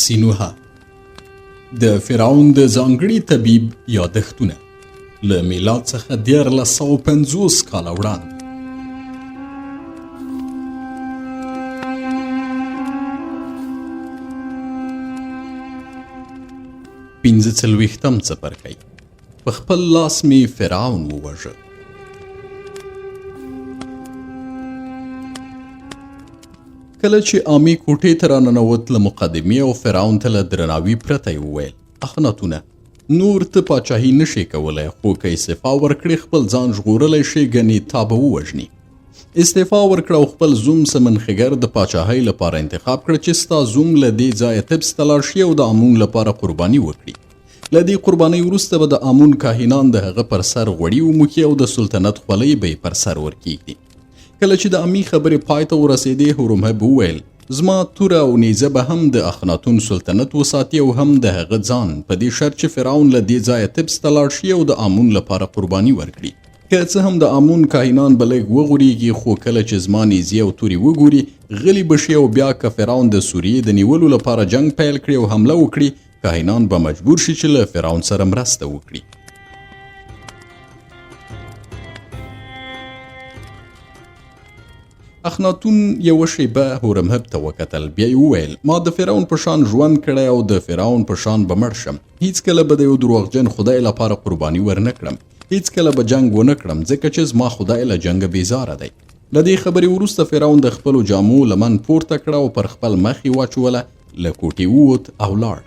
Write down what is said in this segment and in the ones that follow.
سینوهه د فرعون د ځانګړي طبیب یادښتونه له میلاد څخه 1350 کاله وړاندې. 45م څپرکی. په خپل لاس می فرعون ووژه. کله چې آمي کوټې ته راننوت، له مقدمې او فرعون ته له درناوي پرته یې وویل: اخناتونه، نور ته پاچاهي نشې کولی، خو که استعفا ورکړې خپل ځان ژغورلی شې، ګنې تا به ووژني. استعفا ورکړه او خپل زوم سمنخګر د پاچاهۍ لپاره انتخاب کړه چې ستا زوم له دې ځایه طبس ته لاړ شي او د آمون لپاره قرباني وکړي. له دې قربانۍ وروسته به د آمون کاهنان د هغه پر سر غوړي وموښي او د سلطنت خولۍ به یې پر سر ورکیږدي. کله چې د امي خبرې پای ته ورسېدې، هورمهب وویل: زما توره او نیزه به هم د اخناتون سلطنت وساتي او هم د هغه ځان، په دې شرط چې فرعون له دې ځایه طبس ته لاړ شي او د آمون لپاره قرباني ورکړي. که څه هم د آمون کاهنان به لږ وغورېږي، خو کله چې زما نیزې او تورې وګوري، غلي به شي او بیا که فرعون د سوریې د نیولو لپاره جنګ پیل کړي او حمله وکړي، کاهنان به مجبور شي چې له فرعون سره مرسته وکړي. اخناتون یوه شیبه هورمهب ته وکتل، بیا یې وویل: ما د فرعون په شان ژوند کړی او د فرعون په شان به مړ شم. هیڅکله به د یو دروغجن خدای لپاره قرباني ورنه کړم. هیڅکله به جنګ ونه کړم، ځکه چې زما خدای له جنګه بیزاره دی. له دې خبرې وروسته فرعون د خپلو جامو لمن پورته کړه او پر خپل مخ یې واچوله، له کوټې ووت او لاړ.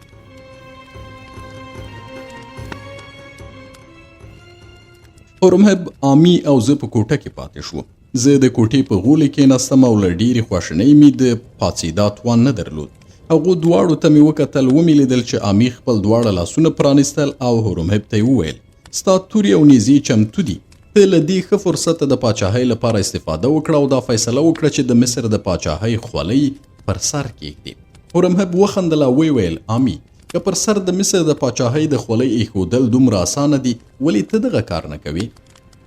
هورمهب، آمي او زه په کوټه کې پاتې شوو. زه د کوټې په غولي کېناستم او له ډېرې خواشینۍ مې د پاڅېدا توان نه درلود. هغو دواړو ته مې وکتل، ومې لیدل چې آمي خپل دواړه لاسونه پرانیستل او هورمهب ته یې وویل: ستا تورې او نیزې چمتو دي. ته له دې ښه فرصته د پاچاهۍ لپاره استفاده وکړه او دا فیصله وکړه چې د مصر د پاچاهۍ خولۍ پر سر کېږدې. هورمهب وخندل او ویې ویل: آمي، که پر سر د مصر د پاچاهۍ د خولۍ ایښودل دومره اسانه دي، ولې ته دغه کار نه کوې؟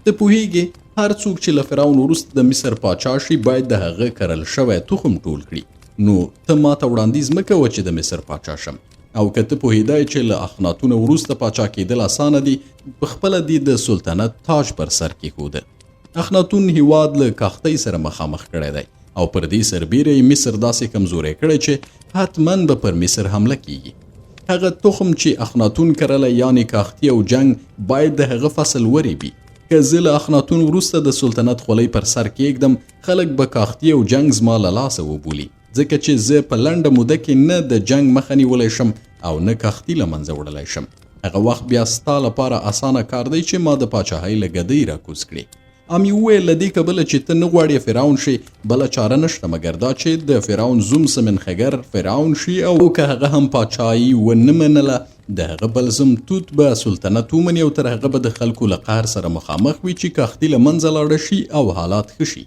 ته پوهېږې، هر څوک چې له فرعون وروسته د مصر پاچا شي، باید د هغه کرل شوی تخم ټول کړي. نو ته ما ته وړاندیز مه کوه چې د مصر پاچا شم. او که ته پوهېدای چې له اخناتونه وروسته پاچا کېدل اسانه دي، په خپله دې د سلطنت تاج پر سر کېښوده. اخناتون هیواد له کاختۍ سره مخامخ کړی دی او پر دې سربېره یې مصر داسې کمزوری کړی چې حتما به پر مصر حمله کیږي. هغه تخم چې اخناتون کرلی، یعنې کاختي او جنګ، باید د هغه فصل وریبي. که زه له اخناتون وروسته د سلطنت خولۍ پر سر کېږدم، خلک به کاختي او جنګ زما له لاسه وبولي، ځکه چې زه په لنډه موده کې نه د جنګ مخه نیولی شم او نه کاختي له منځه وړلی شم. هغه وخت بیا ستا لپاره اسانه کار دی چې ما د پاچاهۍ له ګدۍ راکوز کړې. آمي وویل: له دې کبله چې ته نه غواړې فرعون شې، بله چاره نشته مګر دا چې د فرعون زوم سمنخګر فرعون شي، او که هغه هم پاچاهي ونه منله، د هغه بل زوم توت به سلطنت ومني او تر هغه به د خلکو له قهر سره مخامخ وي چې کاختي له منځه لاړه شي او حالات ښه شي.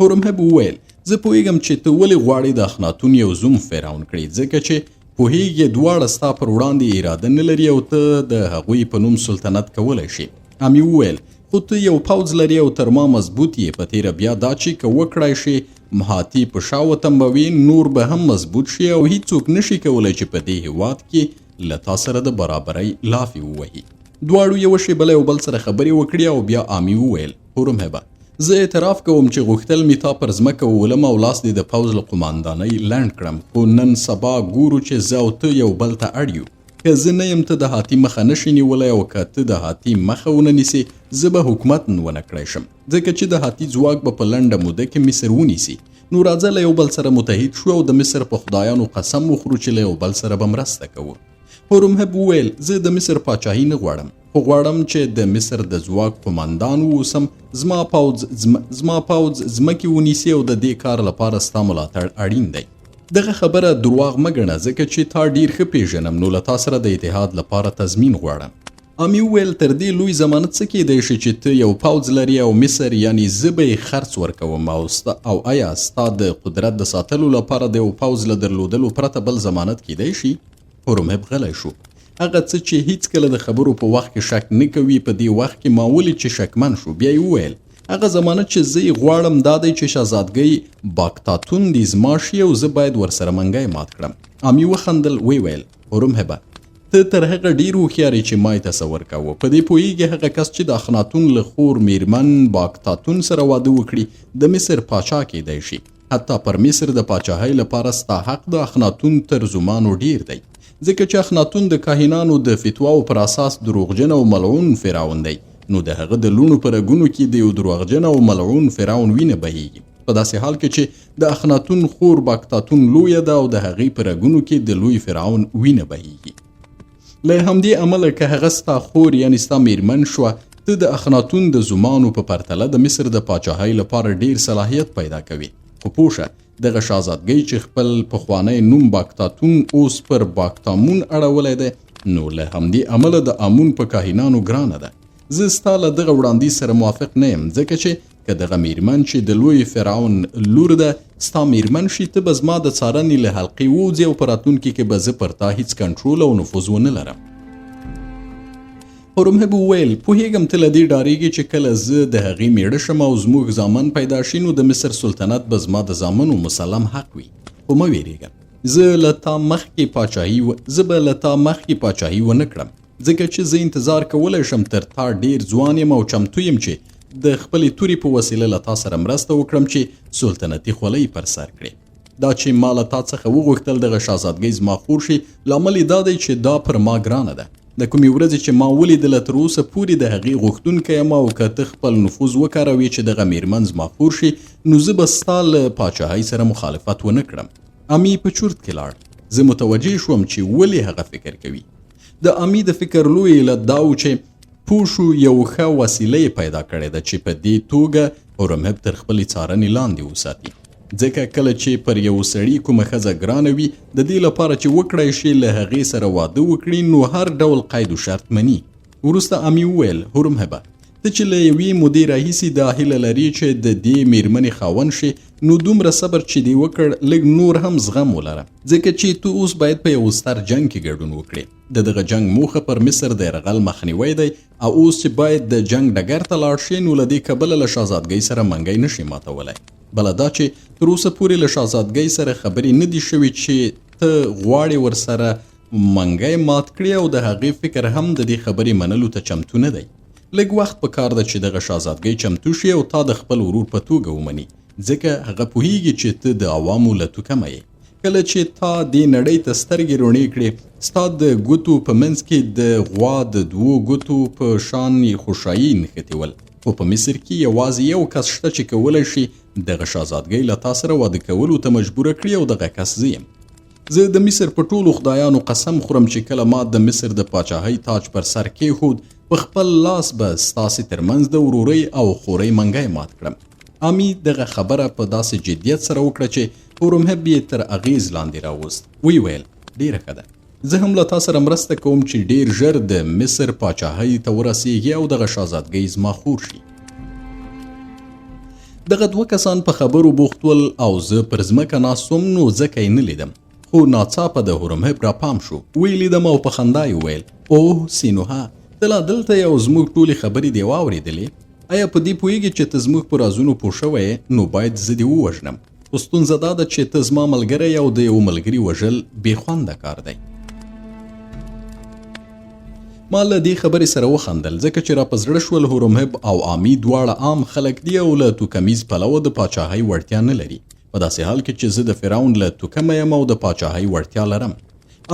هورمهب وویل: زه پوهېږم چې ته ولې غواړې د اخناتون یو زوم فرعون کړې، ځکه چې پوهېږې دواړه ستا پر وړاندې اراده نه لري او ته د هغوی په نوم سلطنت کولی شې. امي وویل: خو ته یو پوځ لرې او تر ما مضبوط یې، په تېره بیا دا چې که وکړای شې مهاتي په شا وتمبوې، نور به هم مضبوط شې او هیڅوک نه شي کولی چې په دې هېواد کې له تا سره د برابرۍ لافې ووهي. دواړو یوه شېبه له یو بل سره خبرې وکړې او بیا آمي وویل: هورمهبه، زه اعتراف کوم چې غوښتل مې تا پر ځمکه وولم او لاس دې د پوځ له قوماندانۍ لنډ کړم، خو نن سبا ګورو چې زه او ته یو بل ته اړ یو. که زه نه یم ته د هاتي مخه نه شې نیولی او که ته د هاتي مخه ونه نیسې، زه به حکومت ونه کړای شم، ځکه چې د هاتي ځواک به په لنډه موده کې مصر ونیسي. نو راځه له یو بل سره متحد شو او د مصر په خدایانو قسم وخورو چې له یو بل سره به مرسته کوو. هورمهب وویل: زه د مصر پاچاهي نه غواړم، خو غواړم چې د مصر د ځواک قوماندان واوسم، زما پوځ زما پوځ ځمکې ونیسي او د دې کار لپاره ستا ملاتړ اړین دی. دغه خبره درواغ مه ګڼه، ځکه چې تا ډیر ښه پیژنم، نو له تا سره د اتحاد لپاره تضمین غواړم. آمي وویل: تر دې لوی ضمانت څه کیدای شي چې ته یو پوځ لرې او مصر، یعنی زه به یې خرڅ ورکوم، او ستا او ایا ستا د قدرت د ساتلو لپاره د یو پوځ له درلودلو پرته بل ضمانت کیدای شي؟ هورمهب غلی شو. هغه څه چې هیڅکله د خبرو په وخت کې شک نه کوي، په دې وخت کې ما ولید چې شکمن شو. بیا یې وویل: هغه ضمانت چې زه یې غواړم دا دی چې شهزادګۍ باکتاتون دې زما شي او زه باید ورسره منګی مات کړم. امي وخندل، ویې ویل، هرمهبه، ته تر هغه ډیر هوښیار یې چې ما یې تصور کاوه. په دې پوهیږې هغه کس چې د اخناتون له خور میرمن باکتاتون سره واده وکړي د مصر پاچا کیدای شي. حتی پر مصر د پاچاهۍ لپاره ستا حق د اخناتون تر زومانو ډیر دی، ځکه چې اخناتون د کاهنانو د فتواو پر اساس دروغجن او ملعون فرعون دی، نو د هغه د لوڼو په رګونو کې د یو درواغجن او ملعون فرعون وینه بهیږي، په داسې حال کې چې د اخناتون خور باکتاتون لویه ده او د هغې په رګونو کې د لوی فرعون وینه بهیږي. له همدې امله که هغه ستا خور یعنی ستا میرمن شوه، ته د اخناتون د زومانو په پرتله د مصر د پاچاهۍ لپاره ډیر صلاحیت پیدا کوې. خو پوه شه، دغه شاهزادګۍ چې خپل پخوانی نوم باکتاتون اوس پر باکتامون اړولی دی، نو له همدې امله د امون په کاهنانو ګرانه ده. زه ستا له دغه وړاندیز سره موافق نه یم، ځکه چې که دغه میرمن چې د لوی فرعون لور ده ستا میرمن شي، ته به زما د څارنې له حلقې ووځې او په راتلونکي کې به زه پر تا هیڅ کنټرول او نفوذ ونه لرم. هرمهب وویل، پوهیږم ته له دې ډارېږې چې کله زه د هغې میړه شم او زموږ زامن پیدا شي، نو د مصر سلطنت به زما د زامنو مسلم حق وي. خو مه ویرېږه، زه له تا مخکې پاچاهي زه به له تا مخکې پاچاهي ونه کړم، ځکه چې زه انتظار کولی شم، تر تا ډیر ځوان یم او چمتو یم چې د خپلې تورې په وسیله له تا سره مرسته وکړم چې سلطنتي خولۍ پر سر کړې. دا چې ما له تا څخه وغوښتل دغه شاهزادګۍ زما خور شي، لامل یې دا دی چې دا پر ما ګرانه ده. د کومې ورځې چې ما ولیدله تر اوسه پورې د هغې غوښتونکی یم، او که ته خپل نفوذ وکاروې چې دغه میرمن زما خور شي، نو زه به ستا له پاچاهۍ سره مخالفت ونه کړم. امي په چورت کې لاړ. زه متوجه شوم چې ولې هغه فکر کوي. د امي د فکر لوی علت دا و چې پوه شو یو ښه وسیله یې پیدا کړې ده چې په دې توګه هرمهب تر خپلې څارنې لاندې وساتي. ځکه کله چې پر یو سړي کومه ښځه ګرانه وي، د دې لپاره چې وکړای شي له هغې سره واده وکړي، نو هر ډول قید و شرط مني. وروسته امي وویل، هرمهبه، ته چې له یوې مودې راهیسې دا هیله لرې چې د دې میرمنې خاوند شې، نو دومره صبر چې دې وکړ، لږ نور هم زغم ولره، ځکه چې ته اوس باید په یو ستر جنګ کې ګډون وکړې. د دغه جنګ موخه پر مصر د یرغل مخنیوی دی، او اوس چې باید د جنګ ډګر ته لاړ شې، نو له دې کبله له شاهزادګۍ سره منګی نه شې ماتولی. بله دا چې تر اوسه پورې له شاهزادګۍ سره خبرې نه دي شوې چې ته غواړې ورسره منګی مات کړې، او د هغې فکر هم د دې خبرې منلو ته چمتو نه دی. لږ وخت په کار ده چې دغه شاهزادګۍ چمتو شي او تا د خپل ورور په توګه ومني، ځکه هغه پوهیږي چې ته د عوامو له توکمه یې. کله چې تا دې نړۍ ته سترګې رڼې کړې، ستا د ګوتو په منځ کې د غوا د دوو ګوتو په شان خوشایي نښتې ول، خو په مصر کې یوازې یو کس شته چې کولی شي دغه شاهزادګۍ له تا سره واده کولو ته مجبوره کړي، او دغه کس زه یم. زه د مصر په ټولو خدایانو قسم خورم چې کله ما د مصر د پاچاهۍ تاج پر سر کېښود، په خپل لاس به ستاسې ترمنځ د ورورۍ او خورۍ منګی مات کړم. امي دغه خبره په داسې جدیت سره وکړه چې هورمهب یې تر اغېز لاندې راوست. ویې ویل، ډېره ښه ده، زه هم له تا سره مرسته کوم چې ډېر ژر د مصر پاچاهۍ ته ورسېږي او دغه شاهزادګۍ زما خور شي. دغه دوه کسان په خبرو بوخت ول او زه پر ځمکه ناست وم، نو ځکه یې نه لیدم. خو ناڅاپه د هرمهب را پام شو، ویې لیدم او په خندا یې وویل، اوه سینوهه، ته لا دلته یې او زموږ ټولې خبرې دې واورېدلې؟ ایا په دې پوهېږې چې ته زموږ په رازونو پوه شوی یې؟ نو باید زه دې ووژنم. خو ستونزه دا ده چې ته زما ملګری او د یو ملګري وژل بې خونده کار دی. ما له دې خبرې سره وخندل، ځکه چې را په زړه شول هرمهب او عامي دواړه عام خلک دي او له توکمیز پلوه د پاچاهۍ وړتیا نه لري، په داسې حال کې چې زه د فرعون له توکمه یم او د پاچاهۍ وړتیا لرم.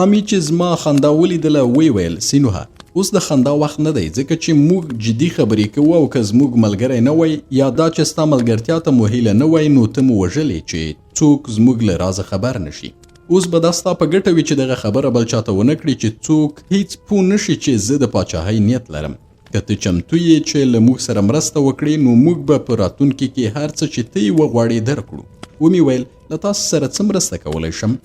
عامي چې زما خندا ولیدله، ویې ویل، سینوهه، اوس د خندا وخت نه دی، ځکه چې موږ جدي خبرې کوو، او که زموږ ملګری نه وای، یا دا چې ستا ملګرتیا ته مو هیله نه وای، نو ته مو وژلې چې څوک زموږ له رازه خبر نه شي. اوس به دا ستا په ګټه وي چې دغه خبره بل چاته ونه کړي، چې څوک هیڅ پوه نه شي چې زه د پاچاهۍ نیت لرم. که ته چمتو یې چې له موږ سره مرسته وکړې، نو موږ به په راتلونکي کې هر څه چې ته یې وغواړې درکړو. ومې ویل، له تاسو سره څه مرسته کولی شم؟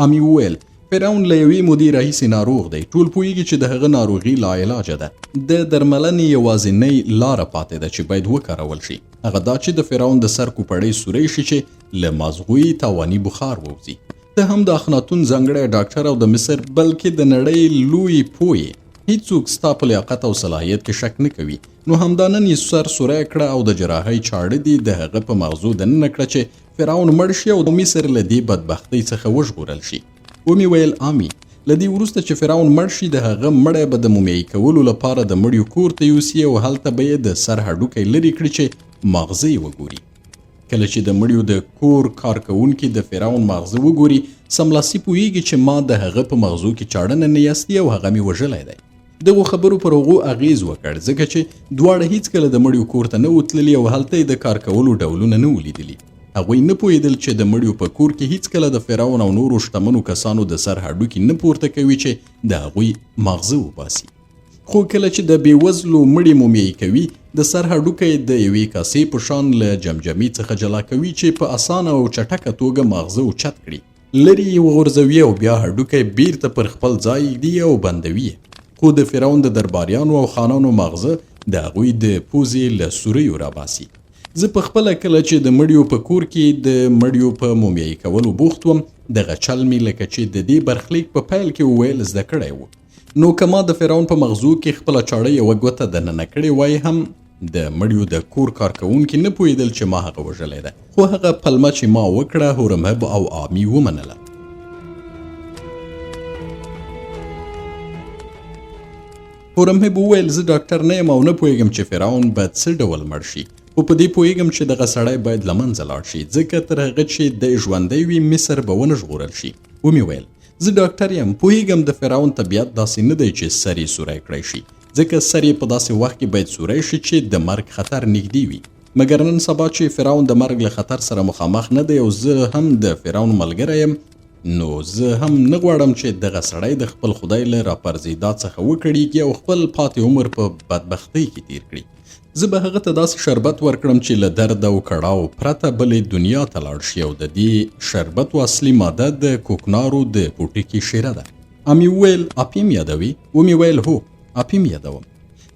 امي وویل، فرعون له یوې مودې راهیسې ناروغ دی، ټول پوهیږي چې د هغه ناروغي لاعلاجه ده. د درملنې یوازینۍ لاره پاتې ده چې باید وکارول شي، هغه دا چې د فرعون د سر کوپړۍ سورۍ شي چې له مازغو یې تاواني بخار ووځي. ته هم د اخناتون ځانګړی ډاکټر او د مصر بلکې د نړۍ لوی پوه یې، هیڅوک ستا په لیاقت او صلاحیت کې شک نه کوي، نو همدا نن یې سر سوری کړه او د جراحۍ چاړه دې د هغه په مغزو دننه کړه چې فرعون مړ شي او مصر له دې بدبختۍ څخه وژغورل شي. ومې ویل، آمي، له دې وروسته چې فرعون مړ شي، د هغه مړی به د مومیایي کولو لپاره د مړیو کور ته یوسي او هلته به یې د سر هډوکی لرې کړي چې ماغزه یې وګوري. کله چې د مړیو د کور کارکوونکي د فرعون ماغزه وګوري، سملاسي پوهیږي چې ما د هغه په مغزو کې چاړه ننیستې او هغه مې وژلی دی. دغو خبرو پر هغو اغیز وکړ، ځکه چې دواړه هیڅکله د مړیو کور ته نه وو تللي او هلته یې د کار کولو ډولونه نه وو لیدلي. هغوی نه پوهېدل چې د مړیو په کور کې هیڅکله د فرعون او نورو شتمنو کسانو د سر هډوکي نه پورته کوي چې د هغوی ماغزه وباسي. خو کله چې د بېوزلو مړي مومیایي کوي، د سر هډوکی د یوې کاسې په شان له جمجمې څخه جلا کوي چې په اسانه او چټکه توګه ماغزه اوچت کړي. لرې یې وغورځوي او بیا هډوکی بیرته پر خپل ځای ږدي او بندوي یې. خو د فرعون د درباریانو او خانانو ماغزه د هغوی د پوزې له سوریو راباسي. زه په خپله کله چې د مړیو په کور کې د مړیو په مومیایي کولو بوخت وم، دغه چل مې لکه چې د دې برخلیک په پیل کې وویل زده کړی و. نو که ما د فرعون په مغزو کې خپله چاړه یوه ګوته دننه کړې وای هم، د مړیو د کور کارکوونکي نه پوهېدل چې ما هغه وژلی ده، خو هغه پلمه چې ما وکړه هورمهب او آمي ومنله. هورمهب وویل، زه ډاکټر نه یم او نه پوهېږم چې فرعون به څه ډول مړ شي، خو په دې پوهېږم چې دغه سړی باید له منځه لاړ شي، ځکه تر هغه چې دی ژوندی وي مصر به ونه ژغورل شي. ومې ویل، زه ډاکټر یم، پوهېږم د فرعون طبیعت داسې نه دی چې سر یې سوری کړی شي، ځکه سر یې په داسې وخت کې باید سوری شي چې د مرګ خطر نږدې وي. مګر نن سبا چې فرعون د مرګ له خطر سره مخامخ نه دی او زه هم د فرعون ملګری یم، نو زه هم نه غواړم چې دغه سړی د خپل خدای له راپرځېدا څخه وکړېږي او خپل پاتې عمر په بدبختۍ کې تېر کړي. زه به هغه ته داسې شربت ورکړم چې له درد او کړاو پرته بلې دنیا ته لاړ شي او د دې شربتو اصلي ماده د کوکنارو د پوټکي شیره ده. امي وویل، اپیم یادوي؟ ومې ویل، هو، اپیم یادوم.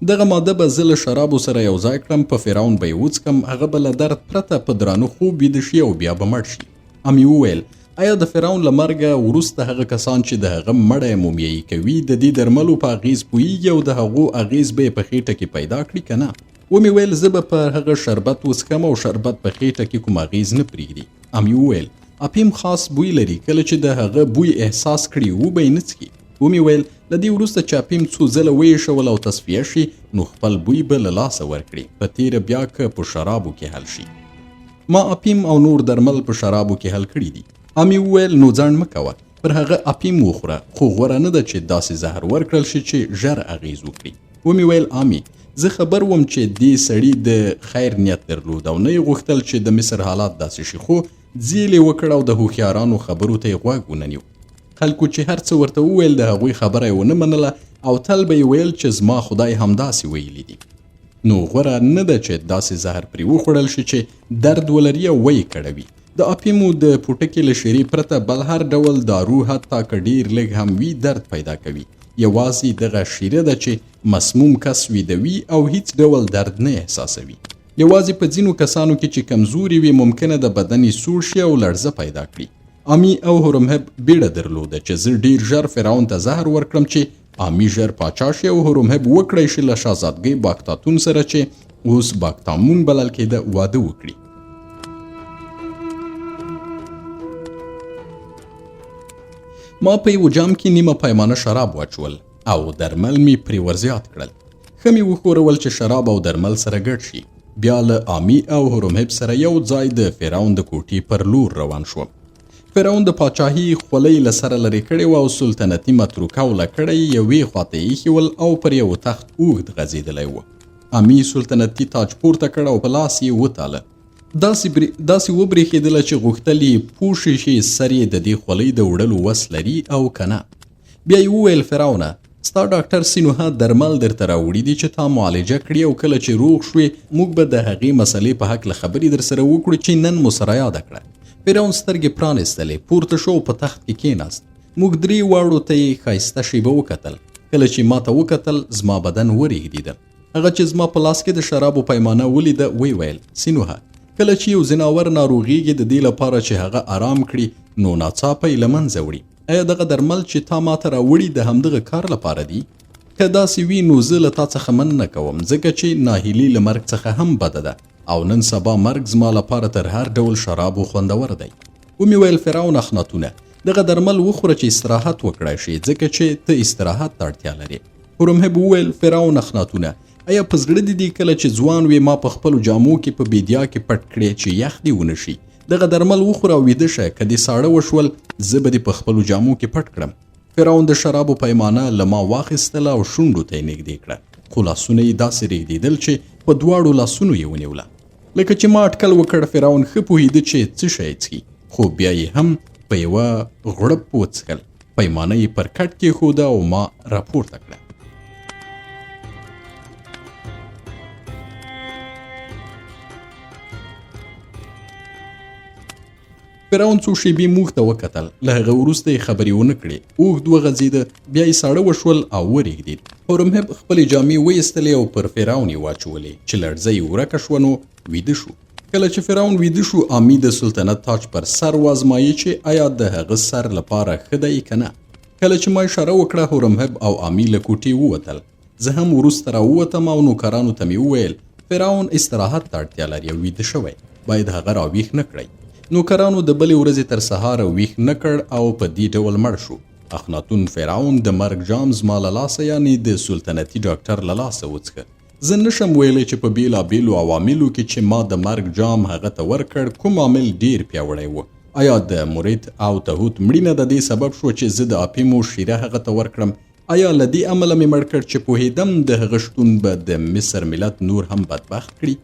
دغه ماده به زه له شرابو سره یو ځای کړم، په فرعون به یې وڅکم، هغه به له درد پرته په درانه خوب ویده شي او بیا به مړ شي. امي وویل، ایا د فرعون له مرګه وروسته هغه کسان چې د هغه مړی مومیایي کوي د دې درملو په اغیز پوهیږي او د هغو اغیز به یې په خېټه کې پیدا کړي که نه؟ ومې ویل، زه به پر هغه شربت وڅښم او شربت په خېټه کې کوم اغیز نه پرېږدي. امي وویل، اپیم خاص بوی لري، کله چې د هغه بوی احساس کړي وبه یې نه څښي. ومې ویل، له دې وروسته چې اپیم څو ځله ویشول او تصفیه شي نو خپل بوی به له لاسه ورکړي، په تېره بیا که په شرابو کې حل شي. ما اپیم او نور درمل په شرابو کې حل کړي دي. امي وویل، نو ځنډ مه کوه، پر هغه اپیم وخوره، خو غوره نه ده چې داسې زهر ورکړل شي چې ژر اغېز وکړي. ومې ویل، آمي، زه خبر وم چې دې سړي د خیر نیت درلود او نه یې غوښتل چې د مصر حالات داسې شي، خو ځیل یې وکړ او د هوښیارانو خبرو ته یې غوږ ونه نیو. خلکو چې هر څه ورته وویل د هغوی خبره یې ونه منله او تل به یې ویل چې زما خدای همداسې ویلي دي. نو غوره نه ده چې داسې زهر پرې وخوړل شي چې درد ولري او ویې کړوي. د اپیمو د پوټکي له شیرې پرته بل هر ډول دارو حتی که ډیر لږ هم وي درد پیدا کوي. یوازې دغه شیره ده چې مسموم کس ویدوي او هیڅ ډول درد نه احساسوي. یوازې په ځینو کسانو کې چې کمزوري وي ممکنه ده بدن یې سوړ شي او لړزه پیدا کړي. آمي او هورمهب بیړه درلوده چې زه ډیر ژر فرعون ته زهر ورکړم چې آمي ژر پاچا شي او هورمهب وکړای شي له شاهزادګۍ باکتاتون سره چې اوس باکتامون بلل کېده واده وکړي. ما په یوه جام کې نیمه پیمانه شراب واچول او درمل مې پرې ورزیات کړل. ښه مې وښورول چې شراب او درمل سره ګډ شي. بیا له آمي او هورمهب سره یو ځای د فرعون د کوټې پر لور روان شوم. فرعون د پاچاهي خولۍ له سره لرې کړې وه او سلطنتي متروکه او لکړه یې یوې خواته ایښې ول او پر یوه تخت اوږد غځېدلی و. آمي سلطنتي تاج پورته کړ او په لاس یې وتاله. داسې وبرېښېدله چې غوښتل یې پوه شي چې سر یې د دې خولۍ د وړلو وس لري او که نه. بیا یې وویل، فرعونه، ستا ډاکټر سینوهه درمل درته راوړي دي چې تا معالجه کړي او کله چې روغ شوې موږ به د هغې مسئلې په هکله خبرې درسره وکړو چې نن مو سره یاده کړه. فرعون سترګې پرانیستلې، پورته شو او په تخت کې کېناست. موږ درې واړو ته یې ښایسته شېبه وکتل. کله چې ما ته وکتل، زما بدن ورېږدېده. هغه چې زما په لاس کې د شرابو پیمانه ولیده، ویې ویل، سینوهه، کله چې یو ځناور ناروغېږي د دې لپاره چې هغه ارام کړي نو ناڅاپه یې له منځه وړي. ایا دغه درمل چې تا ماته راوړي د همدغه کار لپاره دي؟ که داسې وي نو زه له تا څخه مننه کوم، ځکه چې ناهیلي له مرګ څخه هم بده ده او نن سبا مرګ زما لپاره تر هر ډول شرابو خوندور دی. ومې ویل، فرعون اخناتونه، دغه درمل وخوره چې استراحت وکړای شې، ځکه چې ته استراحت ته اړتیا لرې. هرمهب وویل، فرعون اخناتونه، ایا په زړه دې دي کله چې ځوان وې ما په خپلو جامو کې په بیدیا کې پټ کړې چې یخ دې ونه شي؟ دغه درمل وخوره او ویده شه، که دې ساړه وشول زه به دې په خپلو جامو کې پټ کړم. فرعون د شرابو پیمانه له ما واخیستله او شونډو ته یې نږدې کړه، خو لاسونه یې داسې رېږدېدل چې په دواړو لاسونو یې ونیوله. لکه چې ما اټکل وکړ، فرعون ښه پوهېده چې څه شی څښي، خو بیا یې هم په یوه غړپ وڅښل. پیمانه یې پر کټ کېښوده او ما راپورته کړه. فرعون څو شېبې موږ ته وکتل، له هغه وروسته یې خبرې ونه کړې، اوږد وغځېده، بیا یې ساړه وشول او ورېږدېد. هرمهب خپلې جامې وایستلې او پر فرعون یې واچولې، چې لړزه یې ورکه شوه نو ویده شو. کله چې فرعون ویده شو، آمي د سلطنت تاج پر سر وازمایه چې ایا د هغه سر لپاره ښه دی که نه. کله چې ما اشاره وکړه، هرمهب او آمي له کوټې ووتل. زه هم وروسته راووتم او نوکرانو ته مې وویل، فرعون استراحت ته اړتیا لري او ویده شوی، باید هغه راویښ نه کړئ. نوکرانو د بلې ورځې تر سهاره ویښ نه کړ او په دې ډول مړ شو. اخناتون فرعون د مرګ جام زما له لاسه، یعنې د سلطنتي ډاکټر له لاسه وڅښه. زه نشم ویلی چې په بېلابېلو عواملو کې چې ما د مرګ جام هغه ته ورکړ، کوم عامل ډېر پیاوړی و. ایا د مریت او تهوت مړینه د دې سبب شوه چې زه د اپیمو شیره هغه ته ورکړم؟ ایا له دې امله مې مړ کړ چې پوهېدم د هغه شتون به د مصر ملت نور هم بدبخت کړي؟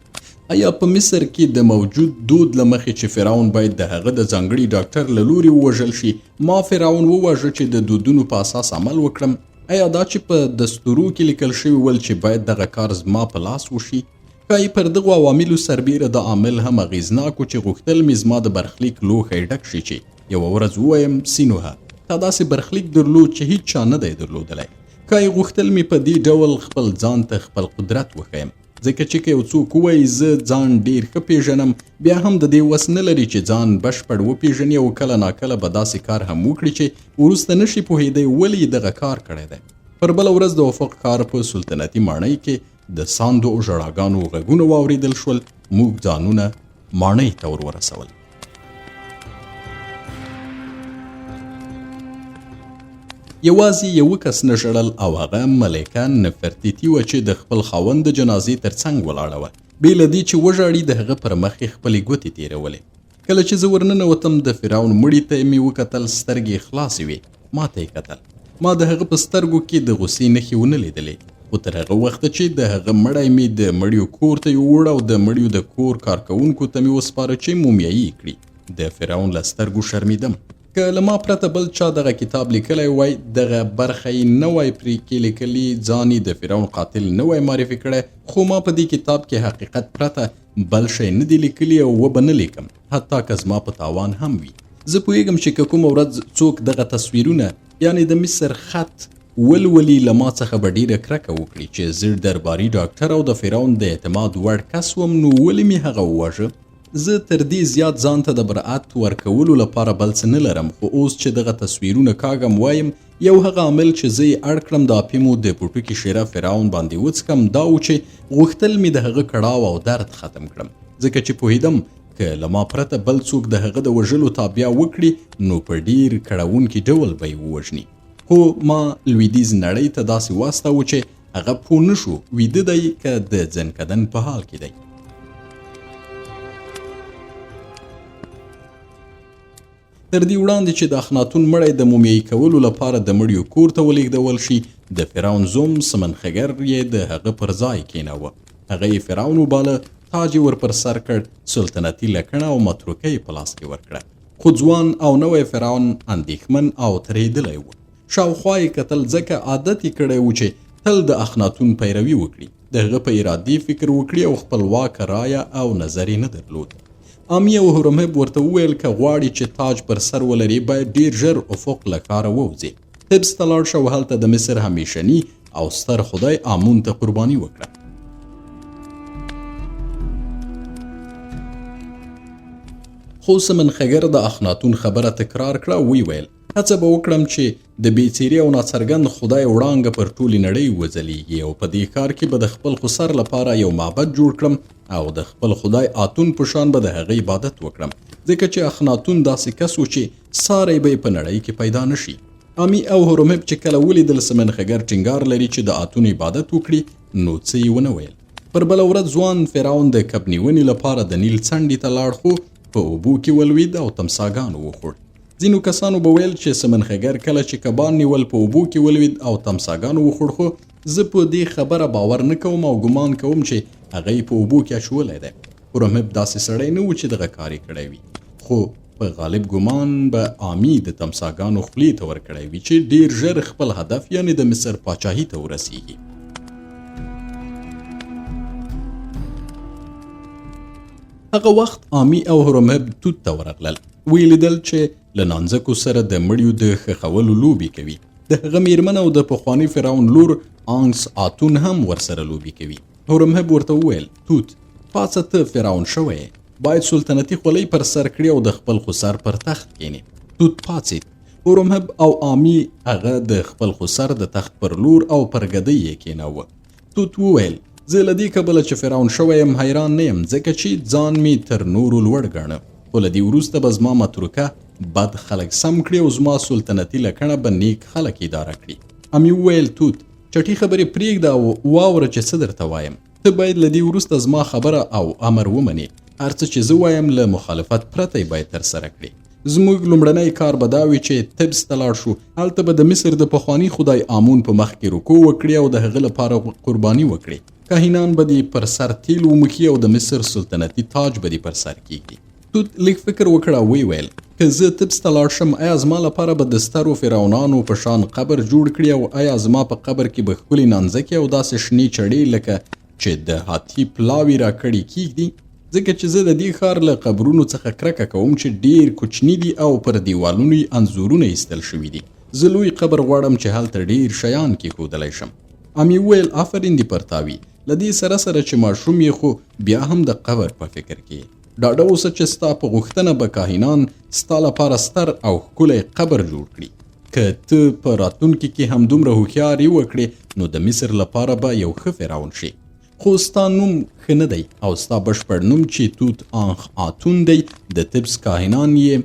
ایا په مصر کې د موجود دود له مخې چې فرعون باید د هغه د ځانګړي ډاکټر له لوري ووژل شي، ما فرعون وواژه چې د دودونو په اساس عمل وکړم؟ ایا دا چې په دستورو کې لیکل شوي ول چې باید دغه کار زما په لاس وشي؟ ښایي پر دغو عواملو سربېره دا عامل هم اغېزناک و چې غوښتل مې زما د برخلیک لوښی ډک شي چې یوه ورځ ووایم، سینوهه، تا داسې برخلیک درلود چې هیچا نه دی درلودلی. ښایي غوښتل مې په دې ډول خپل ځان ته خپل قدرت وښیم، ځکه چې که یو څوک ووایي زه ځان ډېر ښه پېژنم، بیا هم د دې وس نه لري چې ځان بشپړ وپېژني او کله ناکله به داسې کار هم وکړي چې وروسته نه شي پوهېدی ولې یې دغه کار کړی دی. پر بله ورځ د افق ښار په سلطنتي ماڼۍ کې د ساندو او ژړاګانو غږونه واورېدل شول. موږ ځانونه ماڼۍ ته ور ورسول. یوازې یوه کس نه ژړل او هغه ملکه نفرتیتي وه چې د خپل خاوند د جنازې تر څنګ ولاړه وه. بې له دې چې وژاړي د هغه پر مخ یې خپلې ګوتې تېرولې. کله چې زه ورننوتم د فرعون مړي ته مې وکتل، سترګې یې خلاصې وې، ما ته یې کتل. ما د هغه په سترګو کې د غوسې نښې ونه لیدلې، خو تر هغه وخته چې د هغه مړی مې د مړیو کور ته یووړ او د مړیو د کور کارکوونکو ته مې وسپاره چې مومیایي یې کړي، د فرعون له سترګو شرمېدم. که له ما پرته بل چا دغه کتاب لیکلی وای، دغه برخه یې نه وای پرې کې لیکلي، ځان یې د فرعون قاتل نه وای معرفي کړی، خو ما په دې کتاب کې حقیقت پرته بل شی نه دي لیکلي او وبه نه لیکم، حتی که زما په تاوان هم وي. زه پوهېږم چې که کومه ورځ څوک دغه تصویرونه، یعنې د مصر خط، ولولي، له ما څخه به ډېره کرکه وکړي چې زه درباري ډاکټر او د فرعون د اعتماد وړ کس وم، نو ولې مې هغه وواژه؟ زه تر دې زیات ځان ته د برائت ورکولو لپاره بل څه نه لرم، خو اوس چې دغه تصویرونه کاږم وایم، یو هغه عامل چې زه یې اړ کړم د اپیمو د پوټکي شیره فرعون باندې وڅښم دا و چې غوښتل مې د هغه کړاو او درد ختم کړم، ځکه چې پوهېدم که له ما پرته بل څوک د هغه د وژلو تابیا وکړي نو په ډېر کړوونکي ډول به یې ووژني. خو ما لویدیځ نړۍ ته داسې واستاوه چې هغه پوه نه شو ویده دی که د ځنکدن په حال کې دی. تر دې وړاندې چې د اخناتون مړی د مومیایي کولو لپاره د مړیو کور ته ولېږدول شي، د فرعون زوم سمنخګر یې د هغه پر ځای کېناوه. هغه یې فرعون وباله، تاج یې ور پر سر کړ، سلطنتي لکڼه او متروکه یې په لاس کې ورکړه. خو ځوان او نوی فرعون اندېښمن او ترهېدلی و. شاوخوا یې کتل، ځکه عادت یې کړی و چې تل د اخناتون پیروي وکړي، د هغه په ارادې فکر وکړي او خپلواکه رایه او نظر یې نه درلود. آمي او هرمهب ورته وویل، که غواړې چې تاج پر سر ولرې باید ډېر ژر افق له ښاره ووځې، طبس ته لاړ شه او هلته د مصر همیشني او ستر خدای آمون ته قرباني وکړه. خو سمنخګر د اخناتون خبره تکرار کړه او ویې ویل، هڅه به وکړم چې د بې څېرې او ناڅرګند خدای وړانګه پر ټولې نړۍ وځلېږي او په دې ښار کې به د خپل خسر لپاره یو معبد جوړ کړم او د خپل خدای آتون په شان به د هغه عبادت وکړم، ځکه چې اخناتون داسې کس و چې ساری به یې په نړۍ کې پیدا نه شي. امي او هورومهب چې کله ولیدل سمنخګر ټینګار لري چې د آتون عبادت وکړي، نو څه یې ونه ویل. پر بله ورځ ځوان فرعون د کب نیونې لپاره د نیل څنډې ته لاړ، خو په اوبو کې ولوید او تمساګانو وخوړ. ځینو کسانو به ویل چې سمنخګر کله چې کبان نیول په اوبو کې ولوید او تمساګانو وخوړ، خو زه په دې خبره باور نه کوم او ګمان کوم چې هغه یې په اوبو کې اچولی دی. هورمهب داسې سړی نه و چې دغه کار یې کړی وي، خو په غالب ګمان به آمي د تمساګانو خولې ته ورکړی وي چې ډیر ژر خپل هدف یعنې د مصر پاچاهي ته ورسیږي. هغه وخت آمي او هورمهب توت ته ورغلل. ویې لیدل چې له نانځکو سره د مړیو د ښخولو لوبې کوي. د هغه میرمن او د پخواني فرعون لور آنکس آتون هم ورسره لوبې کوي. هورمهب ورته وویل، توت، پاڅه، ته فرعون شوی یې، باید سلطنتي خولۍ پر سر کړې او د خپل خسر پر تخت کینې. توت پاڅید. هورمهب او آمي هغه د خپل خسر د تخت پر لور او پر ګدۍ یې کیناوه. توت وویل، زه له دې کبله چې فرعون شوی یم حیران نه یم، ځکه چې ځان مې تر نورو لوړ ګاڼه، خو له دې وروسته به زما متروکه بد خلک سم کړي او زما سلطنتي لکڼه به نیک خلک اداره کړي. امي وویل، توت، چټي خبرې پرېږده او واوره چې څه درته وایم. ته باید له دې وروسته زما خبره او امر ومنې. هر څه چې زه وایم له مخالفت پرته یې باید ترسره کړې. زموږ لومړنی کار به دا وي چې طبس ته لاړ شو. هلته به د مصر د پخواني خدای آمون په مخ کې رکوع وکړې او د هغه لپاره قرباني وکړې. کاهنان به دې پر سر تیل وموښي او د مصر سلطنتي تاج به دې پر سر کیږدي. توت لږ فکر وکړ او ویې ویل، که زه طبس ته لاړ شم، ایا زما لپاره به د سترو فرعونانو په شان قبر جوړ کړي او ایا زما په قبر کې به ښکلې نانځکې او داسې شنې چړې لکه چې د هاتي پلاوي راکړي کیږدي؟ ځکه چې زه د دې ښار له قبرونو څخه کرکه کوم چې ډیر کوچني دي او پر دیوالونو یې انځورونه ایستل شوي دي. زه لوی قبر غواړم چې هلته ډیر شیان کیښودلی شم. امي وویل، آفرین دې پر تا وي، له دې سره سره چې ماشوم یې خو بیا هم د قبر په فکر کې یې. ډاډه اوسه چې ستا په غوښتنه به کاهنان ستا لپاره ستر او ښکلی قبر جوړ کړي. که ته په راتلونکي کې هم دومره هوښیاري وکړې نو د مصر لپاره به یو ښه فرعون شې. خو ستا نوم ښه نه دی او ستا بشپړ نوم چې توت آنخ آتون دی د طبس کاهنان یې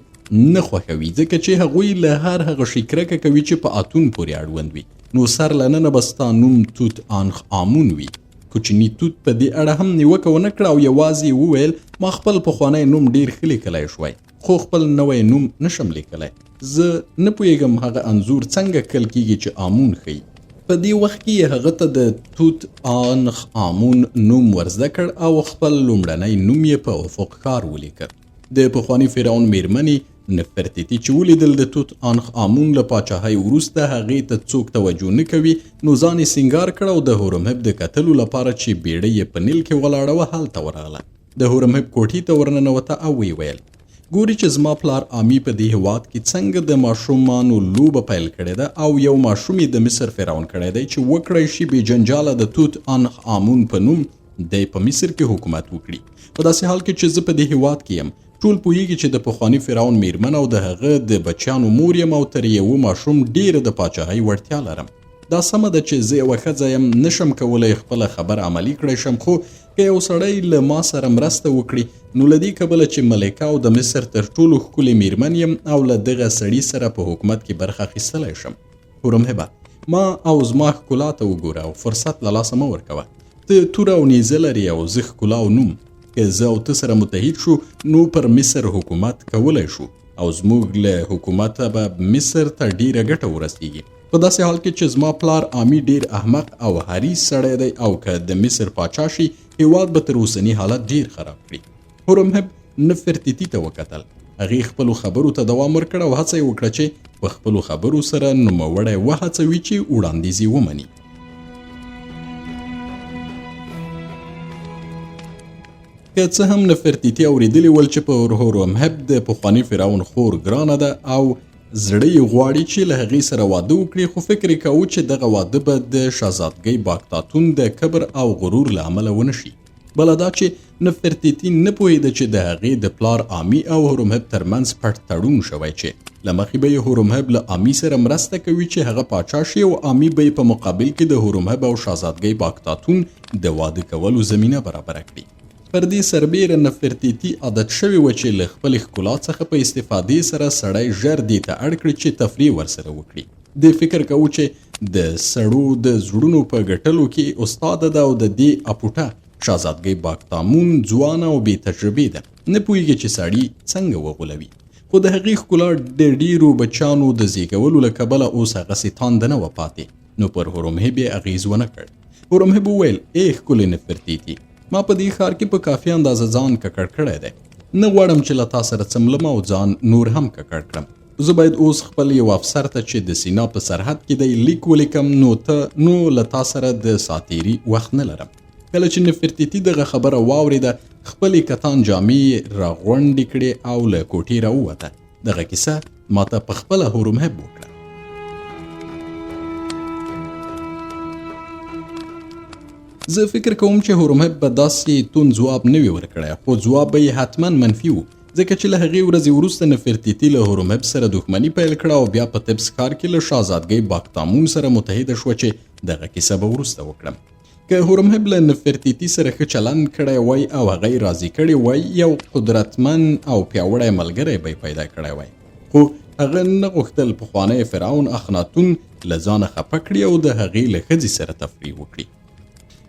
نه خوښوي، ځکه چې هغوی له هر هغه شي کرکه کوي چې په آتون پورې اړوند وي. نو سر له ننه به ستا نوم توت آنخ آمون وي. کوچني توت په دې اړه هم نیوکه ونه کړه او یوازې یې وویل، ما خپل پخوانی نوم ډیر ښه لیکلی شوی، خو خپل نوی نوم نشم لیکلی. زه نه پوهیږم هغه انځور څنګه کښل کیږي چې آمون ښیي. په دې وخت کې یې هغه ته د توت آنخ آمون نوم ورزده کړ او خپل لومړنی نوم یې په افق ښار ولیکه. د پخواني فرعون میرمنې نفرتیتي چې ولیدل د توت آنخ آمون له پاچاهۍ وروسته هغې ته څوک توجه نه کوي، نو ځان یې سینګار کړ او د هورمهب د کتلو لپاره چې بیړۍ یې په نیل کې ولاړه وه هلته ورغله. د هورمهب کوټې ته ورننوته او ویې ویل، ګوري چې زما پلار آمي په دې هیواد کې څنګه د ماشومانو لوبه پیل کړې ده او یو ماشوم یې د مصر فرعون کړی دی چې وکړای شي بې جنجاله د توت آنخ آمون په نوم دی په مصر کې حکومت وکړي. په داسې حال کې چې زه په دې هیواد کې یم، ټول پوهیږي چې د پخواني فرعون میرمن او د هغه د بچیانو مور یم او تر یوه ماشوم ډیره د پاچاهۍ وړتیا لرم. دا سمه ده چې زه یوه ښځه یم، نشم کولی خپله خبره عملي کړی شم، خو که یو سړی له ما سره مرسته وکړي نو له دې کبله چې ملکه او د مصر تر ټولو ښکلې میرمن یم او له دغه سړي سره په حکومت کې برخه اخیستلی شم. هورمهبه، ما او زما ښکلا ته وګوره او فرصت له لاسه مه ورکوه. ته توره او نیزه لرې او زه ښکلا او نوم. که زه او ته سره متحد شو نو پر مصر حکومت کولی شو او زموږ له حکومته به مصر ته ډیره ګټه ورسیږي. په داسې حال کې چې زما پلار آمي ډیر احمق او حریص سړی دی او که د مصر پاچا شي هیواد به تر اوسني حالت ډیر خراب کړي. هورمهب نفرتیتي ته وکتل. هغې خپلو خبرو ته دوام ورکړ او هڅه یې وکړه چې په خپلو خبرو سره نوموړی وهڅوي چې وړاندیز یې ومني. که څه هم نفرتیتي اورېدلي ول چې پر هورمهب د پخواني فرعون خور ګرانه ده او زړه یې غواړي چې له هغې سره واده وکړي، خو فکر یې کاوه چې دغه واده به د شهزادګۍ باکتاتون د کبر او غرور له امله ونه شي. بله دا چې نفرتیتي نه پوهېده چې د هغې د پلار آمي او هورمهب ترمنځ پټ تړون شوی چې له مخې به یې هورمهب له آمي سره مرسته کوي چې هغه پاچا شي او آمي به یې په مقابل کې د هورمهب او شهزادګۍ باکتاتون د واده کولو زمینه برابره کړي. پر دې سربېره نفرتیتي عادت شوې وه چې له خپلې ښکلا څخه په استفادې سره سړی ژر دې ته اړ کړي چې تفریح ورسره وکړي. دې فکر کاوه چې د سړو د زړونو په ګټلو کې استاده ده او د دې اپوټه شهزادګۍ باکتامون ځوانه او بې تجربې ده، نه پوهېږي چې سړي څنګه وغولوي. خو د هغې ښکلا د ډېرو بچانو د زېږولو له کبله اوس هغسې تانده نه وه پاتې، نو پر هرومهب یې اغېز ونه کړ. هرومهب وویل، ای ښکلې نفرتیتي، ما په دې ښار کې په کافي اندازه ځان ککړ کړی دی. نه غواړم چې له تا سره څملم او ځان نور هم ککړ کړم. زه باید اوس خپل یو افسر ته چې د سینا په سرحد کې دی لیک ولیکم، نو ته نو له تا سره د ساتیري وخت نه لرم. کله چې نفرتیتي دغه خبره واورېده، خپلې کتان جامې یې راغونډې کړې او له کوټې راووته. دغه کیسه ماته په خپله هورومهب وکړه. زه فکر کوم چې هورومهب به داسې توند ځواب نه وي ورکړی، خو ځواب به یې حتما منفي و، ځکه چې له هغې ورځې وروسته نفرتیتي له هورومهب سره دښمني پیل کړه او بیا په طبس ښار کې له شاهزادګۍ باکتامون سره متحده شوه چې دغه کیسه به وروسته وکړم. که هورمهب له نفرتیتي سره ښه چلند کړی وای او هغه یې راضي کړی وای، یو قدرتمن او پیاوړی ملګری به یې پیدا کړی وای. خو هغه نه غوښتل پخوانی فرعون اخناتون له ځانه خپه کړي او د هغې له ښځې سره تفریح وکړي.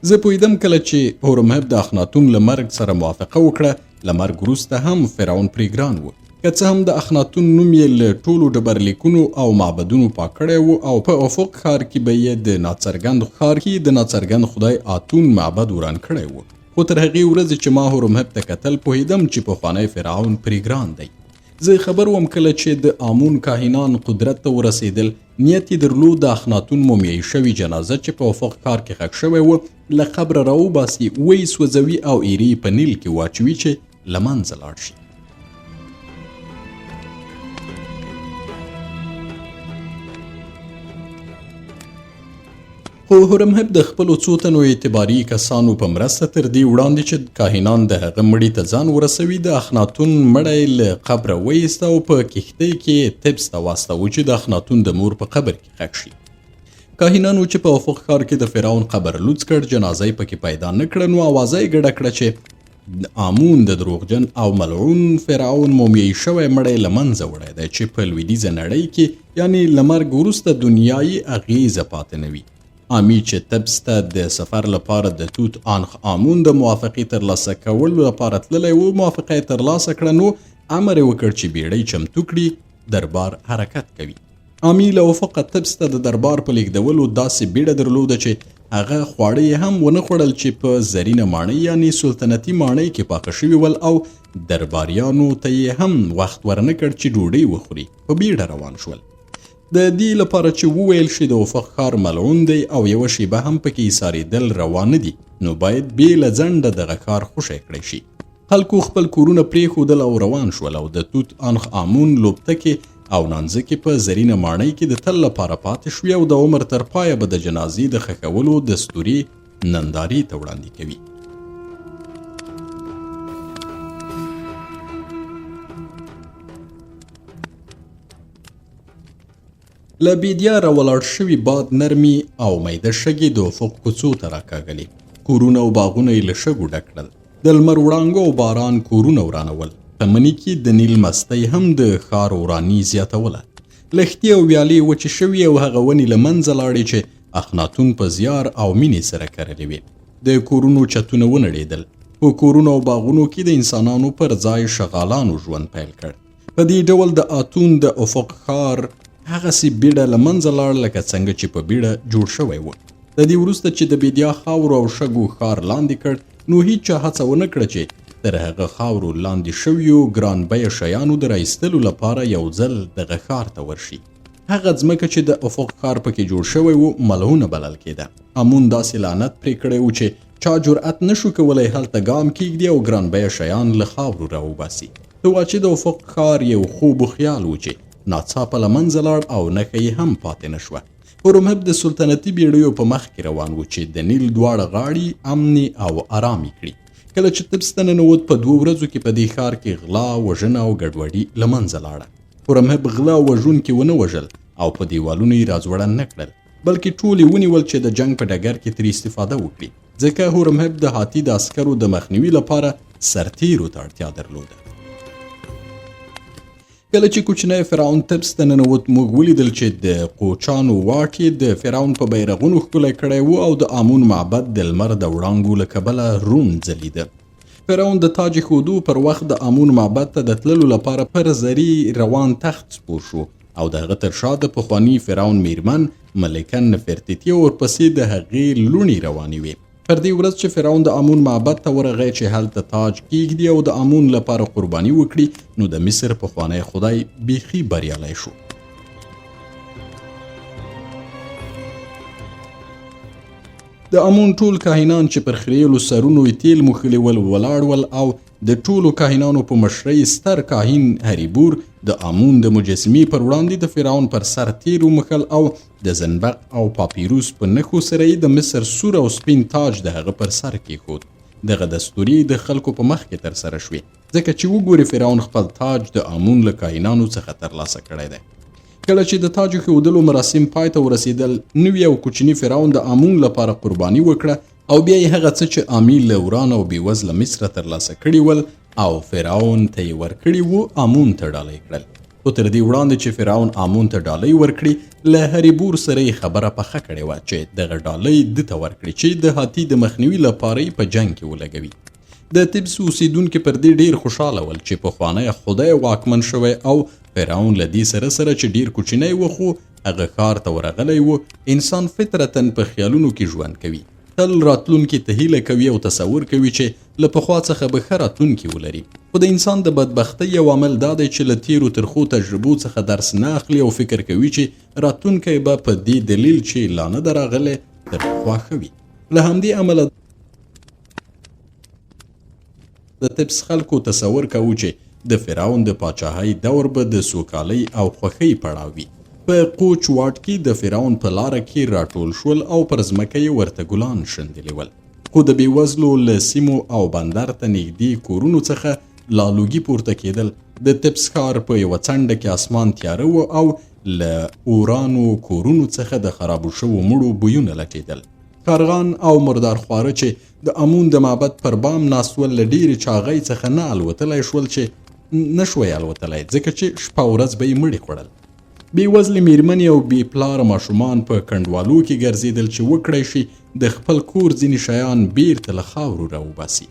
زه پوهېدم کله چې هورمهب د اخناتون له مرګ سره موافقه وکړه، له مرګ وروسته هم فرعون پرې ګران و. که څه هم د اخناتون نوم یې له ټولو ډبرلیکونو او معبدونو پاک کړی و او په افق ښار کې به یې د ناڅرګند ښار کې د ناڅرګند خدای آتون معبد وران کړی و، خو تر هغې ورځې چې ما هورمهب ته کتل پوهېدم چې پخوانی فرعون پرې ګران دی. زه خبر وم کله چې د آمون کاهنان قدرت ته ورسېدل، نیت یې درلود د اخناتون مومیایي شوې جنازه چې په افق ښار کې ښخ شوی و له قبره راوباسي، ویې سوځوي او ایرې یې په نیل کې واچوي چې له منځه لاړ شي. خو هرمهب د خپلو څو تنو اعتباري کسانو په مرسته تر دې وړاندې چې کاهنان د هغه مړي ته ځان ورسوي، د اخناتون مړی له قبره وایسته او په کښتۍ کې یې طبس ته واستاوه چې د اخناتون د مور په قبر کې ښخ شي. کاهنانو چې په افق ښار کې د فرعون قبر لوڅ کړ، جنازه یې پکې پیدا نه کړه، نو اوازه یې ګډه کړه چې آمون د دروغجن او ملعون فرعون مومیایي شوی مړی له منځه وړی دی چې په لویدیځه نړۍ کې یعنی له مرګ وروسته دنیا یې اغیزه پاتې نه وي. آمی چې طبس ته د سفر لپاره د توت آنخ آمون د موافقې ترلاسه کولو لپاره تللی و، موافقه یې ترلاسه کړه، نو امر یې وکړ چې بیړۍ چمتو کړي، دربار حرکت کوي. آمی له افقه طبس ته د دربار په لېږدولو داسې بیړه درلوده چې هغه خواړه یې هم ونه خوړل چې په زرینه ماڼۍ یعنی سلطنتي ماڼۍ کې پاخه شوي ول او درباریانو ته یې هم وخت ورنه کړ چې ډوډۍ وخوري، په بیړه روان شول. د دې لپاره چې وویل شي د افق ښار ملعون دی او یوه شیبه هم پکې ایسارېدل روا نه دي، نو باید بې له ځنډه دغه ښار خوشی کړی شي. خلکو خپل کورونه پرېښودل او روان شول او د توت عنخ آمون لوبتکې او نانځکې په زرینه ماڼۍ کې د تل لپاره پاتې شوې او د عمر تر پایه به د جنازې د ښخولو دستورې نندارې ته وړاندې کوي. له بیدیا راولاړ شوي باد نرمې او میده شګې د افق کوڅو ته راکاږلې. کورونه او باغونه یې له شګو ډک کړل. د لمر وړانګو او باران کورونه ورانول. په مني کې د نیل مستۍ هم د ښار وراني زیاتوله. لښتې او ویالې وچې شوې او هغه ونې له منځه لاړې چې اخناتون په زیار او مینې سره کرلې وې. د کورونو چتونه ونړېدل. په کورونو او باغونو کې د انسانانو پر ځای شغالانو ژوند پیل کړ. په دې ډول د آتون د افق ښار هغسې بیړه له منځه لاړ لکه څنګه چې په بیړه جوړ شوی و. د دې وروسته چې د بیدیا خاورو او شګو ښار لاندې کړ، نو هیچا هڅه ونه کړه چې تر هغه خاورو لاندې شویو ګران بیه شیانو د راایستلو لپاره یو ځل دغه ښار ته ورشي. هغه ځمکه چې د افق ښار پکې جوړ شوی و ملعونه بلل کېده. امون داسې لعنت پرې کړی و چې چا جرأت نشو کولی هلته ګام کیږدي او ګران بیه شیان له خاورو راوباسي. ته وا چې د افق ښار یو خوب و خیال و چې ناڅاپه له منځه لاړ او نښه یې هم پاتې نه شوه. هورمهب د سلطنتي بیړیو په مخ کې روان و چې د نیل دواړه غاړي امنې او ارامې کړي. کله چې طبس ته ننوت، په دوو ورځو کې په دې ښار کې غلا، وژنه او ګډوډي له منځه لاړه. هورمهب غله او وژونکي ونه وژل او په دیوالونو یې راځوړند نه کړل، بلکې ټول یې ونیول چې د جنګ په ډګر کې ترې استفاده وکړي. ځکه هورمهب د هاتي د عسکرو د مخنیوي لپاره سرتیرو ته اړتیا درلوده. کله چې کوچنی فرعون تبس ته ننوت، موږ ولیدل چې د قوچانو واټ یې د فرعون په بیرغونو ښکلی کړی و او د آمون معبد د لمر د وړانګو له کبله روڼ ځلیده. فرعون د تاج ښودو پر وخت د آمون معبد ته د تللو لپاره پر زري روان تخت سپور شو او د هغه تر شا د پخواني فرعون میرمن ملکه نفرتیتي او ورپسې د هغې لوڼې روانې وې. پر دې ورځ چې فرعون د آمون معبد ته ورغی چې هلته تاج کیږدي او د آمون لپاره قرباني وکړي، نو د مصر پخوانی خدای بیخي بریالی شو. د آمون ټول کاهنان چې پر خریلو سرونو یې تیل موښلي ول ولاړ ول او د ټولو کاهنانو په مشرۍ ستر کاهن هریبور د آمون د مجسمې پر وړاندې د فرعون پر سر تیل وموښل او د زنبق او پاپیروس په نښو سره یې د مصر سور او سپین تاج د هغه پر سر کېښود. دغه دستورې د خلکو په مخ کې ترسره شوې، ځکه چې وګوري فرعون خپل تاج د آمون له کاهنانو څخه ترلاسه کړی دی. کله چې د تاج ښودلو مراسم پای ته ورسېدل، نوي او کوچني فرعون د آمون لپاره قرباني وکړه او بیا یې هغه څه چې آمي له وران او بېوزله مصره ترلاسه کړي ول او فرعون ته یې ورکړي وو، آمون ته ډالۍ کړل. خو تر دې وړاندې چې فرعون آمون ته ډالۍ ورکړي، له هریبور سره یې خبره پخه کړې وه چې دغه ډالۍ ده ته ورکړي چې د هاتي د مخنیوي لپاره یې په جنګ کې ولګوي. د تبس اوسېدونکي پر دې ډېر خوشاله ول چې پخوانی خدای واکمن شوی او فرعون له دې سره سره چې ډېر کوچنی و، خو هغه ښار ته ورغلی و. انسان فطرتاً په خیالونو کې ژوند کوي، تل راتلونکي ته هیله کوي او تصور کوي چې له پخوا څخه به ښه راتلونکي ولري. خو د انسان د بدبختۍ یو عامل دا دی چې له تېرو ترخو تجربو څخه درس نه اخلي او فکر کوي چې راتلونکی به په دې دلیل چې لا نه ده راغلی تر پخوا ښه وي. له همدې امله د تبس خلکو تصور کاوه چې د فرعون د پاچاهۍ دور به د سوکالۍ او خوښۍ پړاو وي. په قوچ واټ کې د فرعون په لاره کې راټول شول او پر ځمکه یې ورته ګلان شندلي ول. خو د بېوزلو له سیمو او بندر ته نږدې کورونو څخه لا لوګي پورته کېدل. د تبس ښار په یوه څنډه کې اسمان تیاره و او له اورانو کورونو څخه د خرابو شوو مړو بویونه لټېدل. کارغان او مردارخواره چې د امون د معبد پر بام ناست ول، له ډېرې چاغۍ څخه نه الوتلای شول چې نه شوی الوتلای، ځکه چې شپه ورځ به یې مړي خوړل. بې وزلې میرمنې او بې پلاره ماشومان په کنډوالو کې ګرځېدل چې وکړای شي د خپل کور ځینې شیان بیرته له خاورو راوباسي.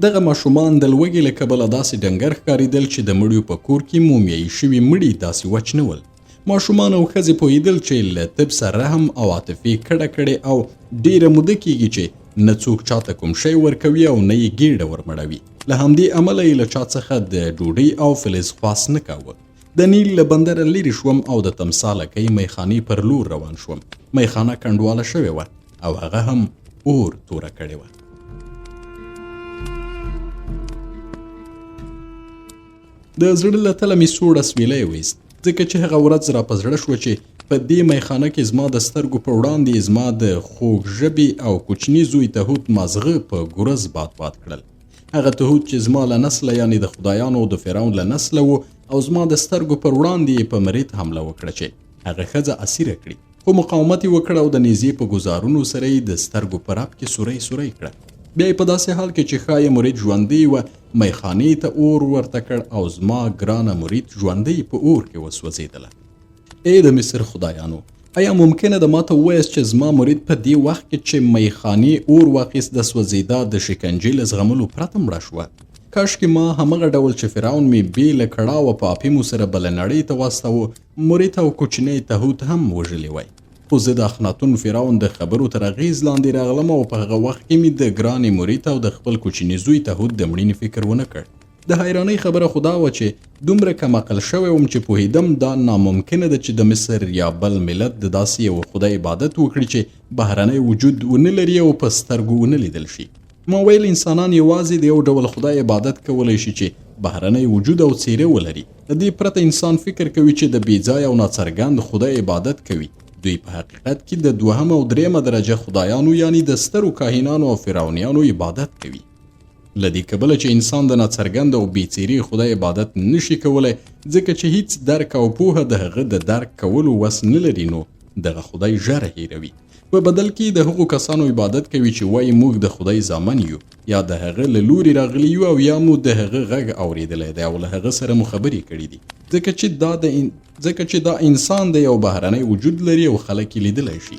دغه ماشومان د لوږې له کبله داسې ډنګر ښکارېدل چې د مړیو په کور کې مومیایي شوي مړي داسې وچ نه ول. ماشومان او ښځې پوهېدل چې له طب سره رحم او عاطفې کډه کړې او ډېره موده کېږي چې نه څوک چاته کوم شی ورکوي او نه یې ګېډه ورمړوي. له همدې امله یې له چا څخه د ډوډۍ او فلز خواست نه کاوه. د نیل له بندره لیرې شوم او د تمسا لکۍ میخانې پر لور روان شوم. میخانه کنډواله شوې وه او هغه هم اور توره کړې وه. د زړه له تله مې سوړ اسویلی وایست، ځکه چې هغه ورځ را په زړه شوه چې په دې میخانه کې زما د سترګو په وړاندې زما د خوږ ژبې او کوچني زوی تهوت مازغه په ګورز باد باد کړل. هغه تهوت چې زما له نسله، یعنې د خدایانو او د فرعون له نسله و او زما د سترګو پر وړاندې یې په مرید حمله وکړه چې هغه ښځه اسیره کړي، خو مقاومت یې وکړ او د نیزې په ګوزارونو سره یې د سترګو په رپ کې سوری سوری کړه. بیا یې په داسې حال کې چې ښایې مرید ژوندۍ وه، میخانې ته اور ورته کړ او زما ګرانه مرید ژوندۍ په اور کې وسوځېدله. ای د مصر خدایانو، ایا ممکنه ده ماته ووایاست چې زما مرید په دې وخت کې چې میخانې اور واخیست د سوځېدا د شکنجې له زغملو پرته مړه شوه؟ کاشکې ما همغه ډول چې فرعون مې بې له کړاوه په اپیمو سره بله نړۍ ته واستاوه، مرید او کوچنی تهوت هم وژلی وای. خو زه د اخناتون فرعون د خبرو تر اغېز لاندې راغلم او په هغه وخت کې مې د ګرانې مرید او د خپل کوچني زوی تهوت د مړینې فکر ونه کړ. د حیرانۍ خبره خو دا وه چې دومره کم عقل شوی وم چې پوهېدم دا ناممکنه ده چې د مصر یا بل ملت د داسې یوه خدای عبادت وکړي چې بهرنی وجود ونه لري او په سترګو ونه لیدل شي. ما ویل انسانان یوازې د یو ډول خدای عبادت کولی شي چې بهرنی وجود او څېره ولري. له دې پرته انسان فکر کوي چې د بې ځایه او ناڅرګند خدای عبادت کوي. دوی په حقیقت کې د دوهمه او درېیمه درجه خدایانو، یعنی د سترو کاهنانو او فرعونیانو عبادت کوي. له دې کبله چې انسان د ناڅرګند او بې څېرې خدای عبادت نشي کولی، ځکه چې هیڅ درک او پوهه د هغه د درک کولو وس نه لري، نو دغه خدای ژر هېروي. په بدل کې د هغو کسانو عبادت کوي چې وايي موږ د خدای زامن یو، یا د هغه له لوري راغلي یو او یا مو د هغه غږ اورېدلی دی او له هغه سره مو خبرې کړې دي، ځکه چې دا د ځکه چې دا انسان دی او بهرنی وجود لري او خلک یې لیدلی شي.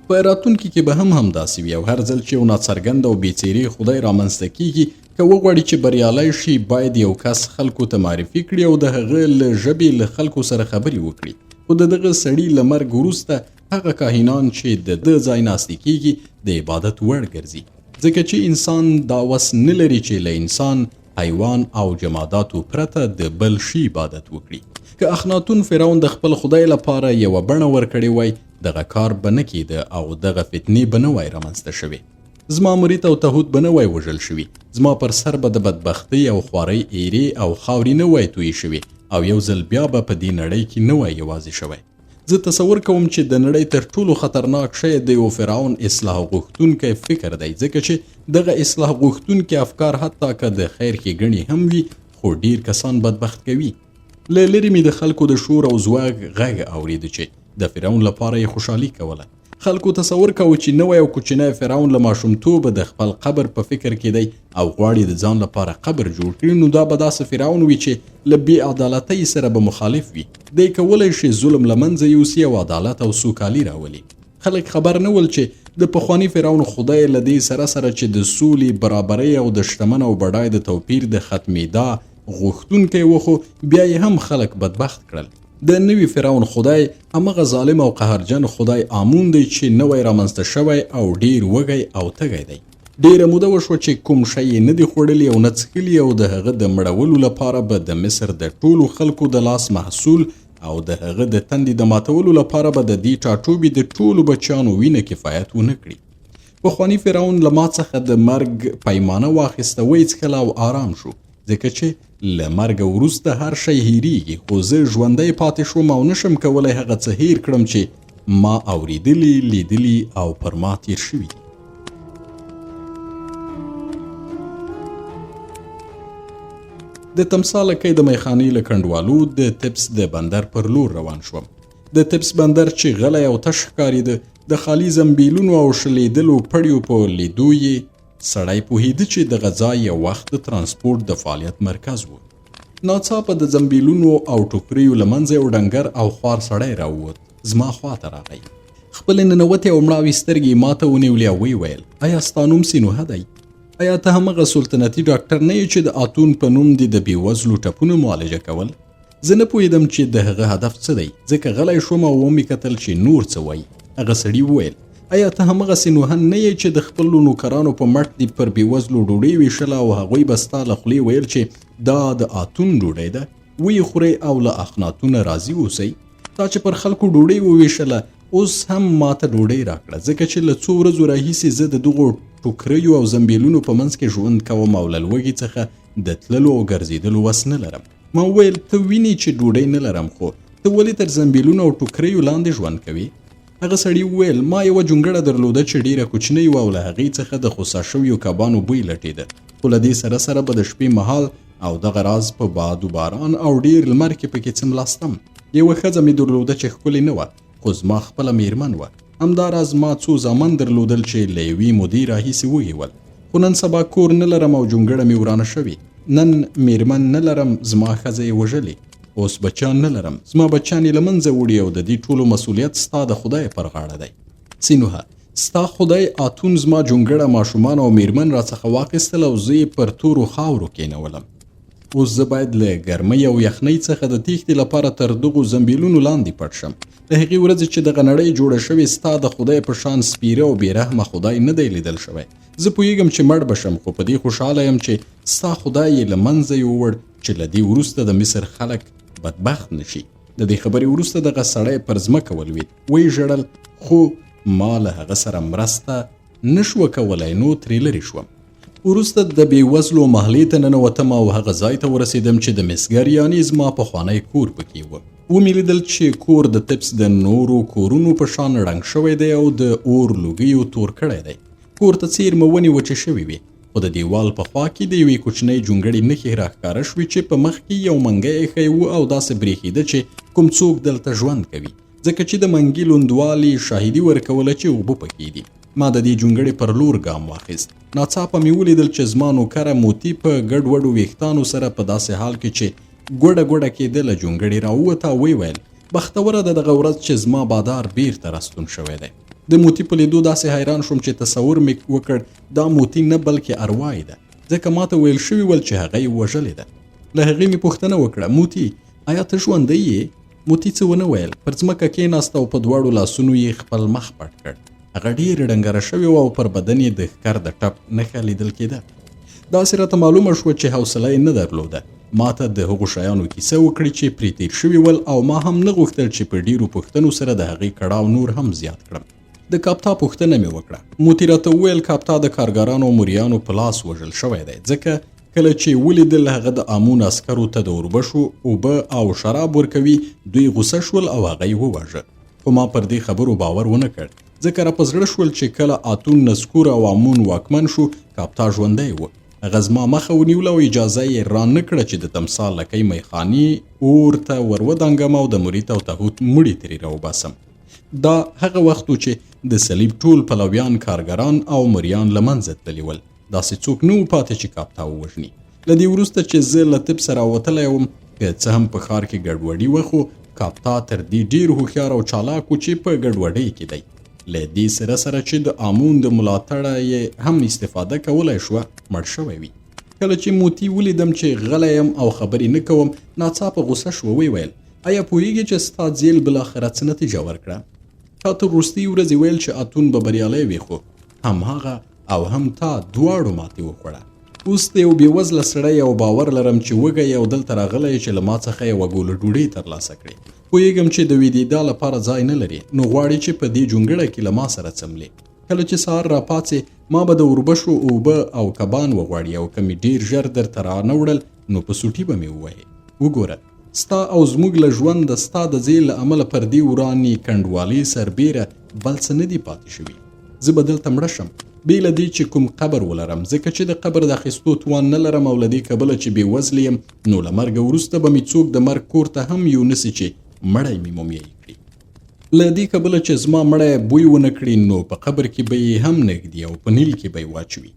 په راتلونکي کې به هم همداسې وي او هر ځل چې یو ناڅرګند او بې څېرې خدای رامنځته کیږي، که وغواړي چې بریالی شي، باید یو کس خلکو ته معرفي کړي او د هغه له ژبې له خلکو سره خبرې وکړي. خو د دغه سړي له مرګ وروسته هغه کاهنان چې د ده ځای ناستي کیږي د عبادت وړ ګرځي، ځکه چې انسان دا وس نه لري چې له انسان، حیوان او جماداتو پرته د بل شي عبادت وکړي. که اخناتون فرعون د خپل خدای لپاره یوه بڼه ورکړې وای، دغه کار به نه کېده او دغه فتنې به نه وای رامنځته شوې. زما مرید او تهوت به نه وای وژل شوي، زما پر سر به د بدبختۍ او خوارۍ ایرې او خاورې نه وای تویې شوې او یو ځل بیا به په دې نړۍ کې نه وای یوازې شوی. زه تصور کوم چې د نړۍ تر ټولو خطرناک شی د یو فرعون اصلاح غوښتونکی فکر دی، ځکه چې دغه اصلاح غوښتونکي افکار حتی که د خیر ښېګڼې هم وي، خو ډیر کسان بدبخت کوي. له لرې مې د خلکو د شور او ځوږ غږ اورېده چې د فرعون لپاره یې خوشحالي کوله. خلکو تصور کاوه چې نوی او کوچنی فرعون له ماشومتوبه د خپل قبر په فکر کې دی او غواړي د ځان لپاره قبر جوړ کړي، نو دا به داسې فرعون وي چې له بې عدالتۍ سره به مخالف وي. دی کولی شي ظلم له منځه یوسي او عدالت او سوکالي راولي. خلک خبر نه ول چې د پخواني فرعون خدای له دې سره سره چې د سولې، برابرۍ او د شتمن او بډای د توپیر د ختمېدا غوښتونکی و، خو بیا یې هم خلک بدبخت کړل. د نوي فرعون خدای همغه ظالم او قهرجن خدای آمون دی چې نوی رامنځته شوی او ډیر وږی او تږی دی. ډیره موده وشوه چې کوم شی یې نه دي خوړلي او نه څښلي او د هغه د مړولو لپاره به د مصر د ټولو خلکو د لاس محصول او د هغه د تندې د ماتولو لپاره به د دې ټاټوبي د ټولو بچیانو وینه کفایت ونه کړي. پخواني فرعون له ما څخه د مرګ پیمانه واخیسته، ویې څښله او آرام شو، ځکه چې له مرګه وروسته هر شی هیریږي، خو زه ژوندی پاتې شوم او نشم کولی هغه څه هیر کړم چې ما اوریدلي، لیدلي او پر ما تیر شوي دي. د تمسا لکۍ د میخانې له کنډوالو د تپس د بندر پر لور روان شوم. د تپس بندر چې غلی او تش ښکارېده، د خالي زنبیلونو او شلېدلو پړیو په لیدو یې سړی پوهېده چې دغه ځای یو وخت د ترانسپورت د فعالیت مرکز و. ناڅاپه د زنبیلونو او ټوکریو له منځه یو ډنګر او خوار سړی راووت، زما خواته راغی. خپلې ننوتې او مړاوې سترګې یې ماته ونیولې او ویې ویل: ایا ستا نوم سینوهه دی؟ ایا ته همغه سلطنتي ډاکټر نه یې چې د آتون په نوم دې د بېوزلو ټپونه معالجه کول؟ زه نه پوهېدم چې د هغه هدف څه دی، ځکه غلی شوم او ومې کتل چې نور څه وایي. هغه سړي وویل: ایا ته همغه سینوهن نه یې چې د خپلو نوکرانو په مټ دې پر بېوزلو ډوډۍ وېشله او هغوی به ستا له خولې ویل چې دا د آتون ډوډۍ ده، ویې خورئ او له اخناتونه راضي اوسئ؟ تا چې پر خلکو ډوډۍ ووېشله، اوس هم ماته ډوډۍ راکړه، ځکه چې له څو ورځو راهیسې زه د دغو ټوکریو او زنبیلونو په منځ کې ژوند کوم او له لوږې څخه د تللو او ګرځېدلو وس نه لرم. ما وویل: ته وینې چې ډوډۍ نه لرم، خو ته ولې تر زنبیلونو او ټوکریو لاندې ژوند کوې؟ هغه سړي وویل: ما یوه جونګړه درلوده چې ډېره کوچنۍ وه او له هغې څخه د خوسا شویو کبانو بوی لټېده، خو له دې سره سره به د شپې مهال او دغه راز په باد و باران او ډېر لمر کې پکې څملاستم. یوه ښځه مې درلوده چې ښکلې نه وه، خو زما خپله مېرمن وه. همداراز ما څو زامن درلودل چې له یوې مودې راهیسې وږي ول. خو نن سبا کور نه لرم او جونګړه مې ورانه شوې. نن مېرمن نه لرم، زما ښځه یې وژلې. اوس بچیان نه لرم، زما بچیان یې له منځه وړي او د دې ټولو مسوولیت ستا د خدای پر غاړه دی. سینوهه، ستا خدای آتون زما جونګړه، ماشومان او مېرمن راڅخه واخیستل او زه یې پر تورو خاورو کېنولم. اوس زه باید له ګرمۍ او یخنۍ څخه د تېښتې لپاره تر دغو زنبیلونو لاندې پټ شم. له هغې ورځې چې دغه نړۍ جوړه شوې، ستا د خدای په شان سپیره او بې رحمه خدای نه دی لیدل شوی. زه پوهېږم چې مړ به شم، خو په دې خوشحاله یم چې ستا خدای یې له منځه یووړ چې له دې وروسته د مصر خلک بدبخت نه شي. د دې خبرې وروسته دغه سړی پر ځمکه ولوېد، ویې ژړل، خو ما له هغه سره مرسته نه شوه کولای، نو ترې لرې شوم. وروسته د بېوزلو محلې ته ننوتم او هغه ځای ته ورسېدم چې د مسګر یعنې زما پخوانی کور پکې و. ومې لیدل چې کور د تپس د نورو کورونو په شان ړنګ شوی دی او د اور لوګیو تور کړی دی. کور ته څېرمه ونې وچې شوې وې، خو د دیوال په خوا کې د یوې کوچنۍ جونګړې نښې راښکاره شوې چې په مخ کې یو منګی ایښی و او داسې برېښېده چې کوم څوک دلته ژوند کوي. ځکه چې د منګي لوندوالي شاهدي ورکوله چې اوبه پکې دي. ما د دې جونګړې پر لور ګام واخیست. ناڅاپه مې ولیدل چې زما نوکره موتي په ګډوډو ویښتانو سره په داسې حال کې چې ګوډه ګوډه کېده له جونګړې راووته او ویې ویل، بختوره ده دغه ورځ چې زما بادار بیرته راستون شوی دی. د موتي په لیدو داسې حیران شوم چې تصور مې وکړ دا موتي نه بلکې اروا یې ده، ځکه ماته ویل شوي ول چې هغه یې وژلې ده. له هغې مې پوښتنه وکړه، موتي، ایا ته ژوندۍ یې؟ موتي څه ونه ویل، پر ځمکه کېناسته او په دواړو لاسونو یې خپل مخ پټ کړ. هغه ډېره ډنګره شوې وه او پر بدن یې د ښکر د ټپ نښه لیدل کېده. داسې راته معلومه شوه چې حوصله یې نه درلوده ماته د هغو شیانو کیسه وکړي چې پرې تېر شوي ول او ما هم نه غوښتل چې په ډېرو پوښتنو سره د هغې کړاو نور هم زیات کړم. د کاپتا پوښتنه مې وکړه. موتي راته وویل، کاپتا د کارګرانو او مریانو په لاس وژل شوی دی، ځکه کله چې ولیدل هغه د آمون عسکرو ته د اوربشو اوبه او شراب ورکوي، دوی غوسه شول او هغه یې وواژه. خو ما پر دې خبرو باور ونه کړ، ځکه را په زړه شول چې کله آتون نسکور او آمون واکمن شو، کاپتا ژوندی و. هغه زما مخه ونیوله او اجازه یې را نه کړه چې د تمساح لکۍ میخانې اور ته ور ودانګم او د مریت او تهوت مړي ترې راوباسم. دا هغه وخت و چې د صلیب ټول پلویان، کارګران او مریان له منځه تللي ول. داسې څوک نه و پاتې چې کاپتا ووژني. له دې وروسته چې زه له طب سره راوتلی وم، که څه هم په ښار کې ګډوډي وه، خو کاپتا تر دې ډېر هوښیار او چالاک و چې په ګډوډۍ کې دی. له دې سره سره چې د آمون د ملاتړه یې هم استفاده کولای شوه، مړ شوی وي. کله چې موتي ولیدم چې غلی یم او خبرې نه کوم، ناڅاپه غوسه شوه، ویې ویل، ایا پوهېږې چې ستا ځېل بالاخره څه نتیجه ورکړه؟ تا تر وروستۍ ورځې ویل چې اتون به بریالی وي، خو هم هغه او هم تا دواړو ماتې وخوړه. اوس ته یو بېوزله سړی او باور لرم چې وږی یې او دلته راغلی یې چې له ما څخه یوه ګوله ډوډۍ ترلاسه کړې. پوهېږم چې د ویدېدا لپاره ځای نه لرې، نو غواړې چې په دې جونګړه کې له ما سره څملې. کله چې سهار راپاڅې، ما به د اوربشو اوبه او کبان وغواړي او که مې ډېر ژر درته رانه وړل، نو په سوټي به مې ووهې. وګوره، ستا او زموږ له ژونده ستا د ځېل له امله پر دې ورانې کنډوالې سربېره بل څه نه دي پاتې شوي. زه به دلته مړه شم، بې له دې چې کوم قبر ولرم، ځکه چې د قبر د اخیستو توان نه لرم او له دې کبله چې بې وزلې یم، نو له مرګه وروسته به مې څوک د مرګ کور ته هم یونسي چې مړی مې مومیایي کړي. له دې کبله چې زما مړی بوی ونه کړي، نو په قبر کې به یې هم نه ږدي او په نیل کې به یې واچوي.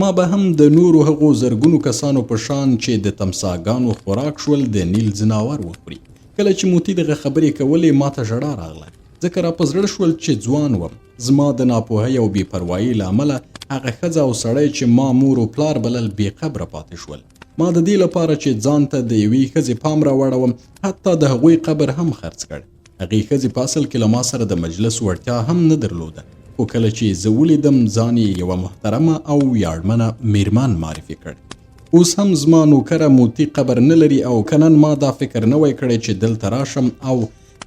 ما به هم د نورو هغو زرګونو کسانو په شان چې د تمساګانو خوراک شول، د نیل ځناور وخوري. کله چې موتي دغه خبرې کولې، ما ته ژړا راغله، ځکه را په زړه شول چې ځوان وم. زما د ناپوهۍ او بې پروایۍ له امله هغه ښځه او سړی چې ما مور و پلار بلل، بې قبره پاتې شول. ما د دې لپاره چې ځان ته د یوې ښځې پام راواړوم، حتی د هغوی قبر هم خرڅ کړ. هغې ښځې په اصل کې له ما سره د مجلس وړتیا هم نه درلوده، خو کله چې یې زه ولیدم، ځان یې یوه محترمه او ویاړمنه میرمن معرفي کړ. اوس هم زما نوکره موتي قبر نه لري او که نن ما دا فکر نه وای کړی چې دلته راشم او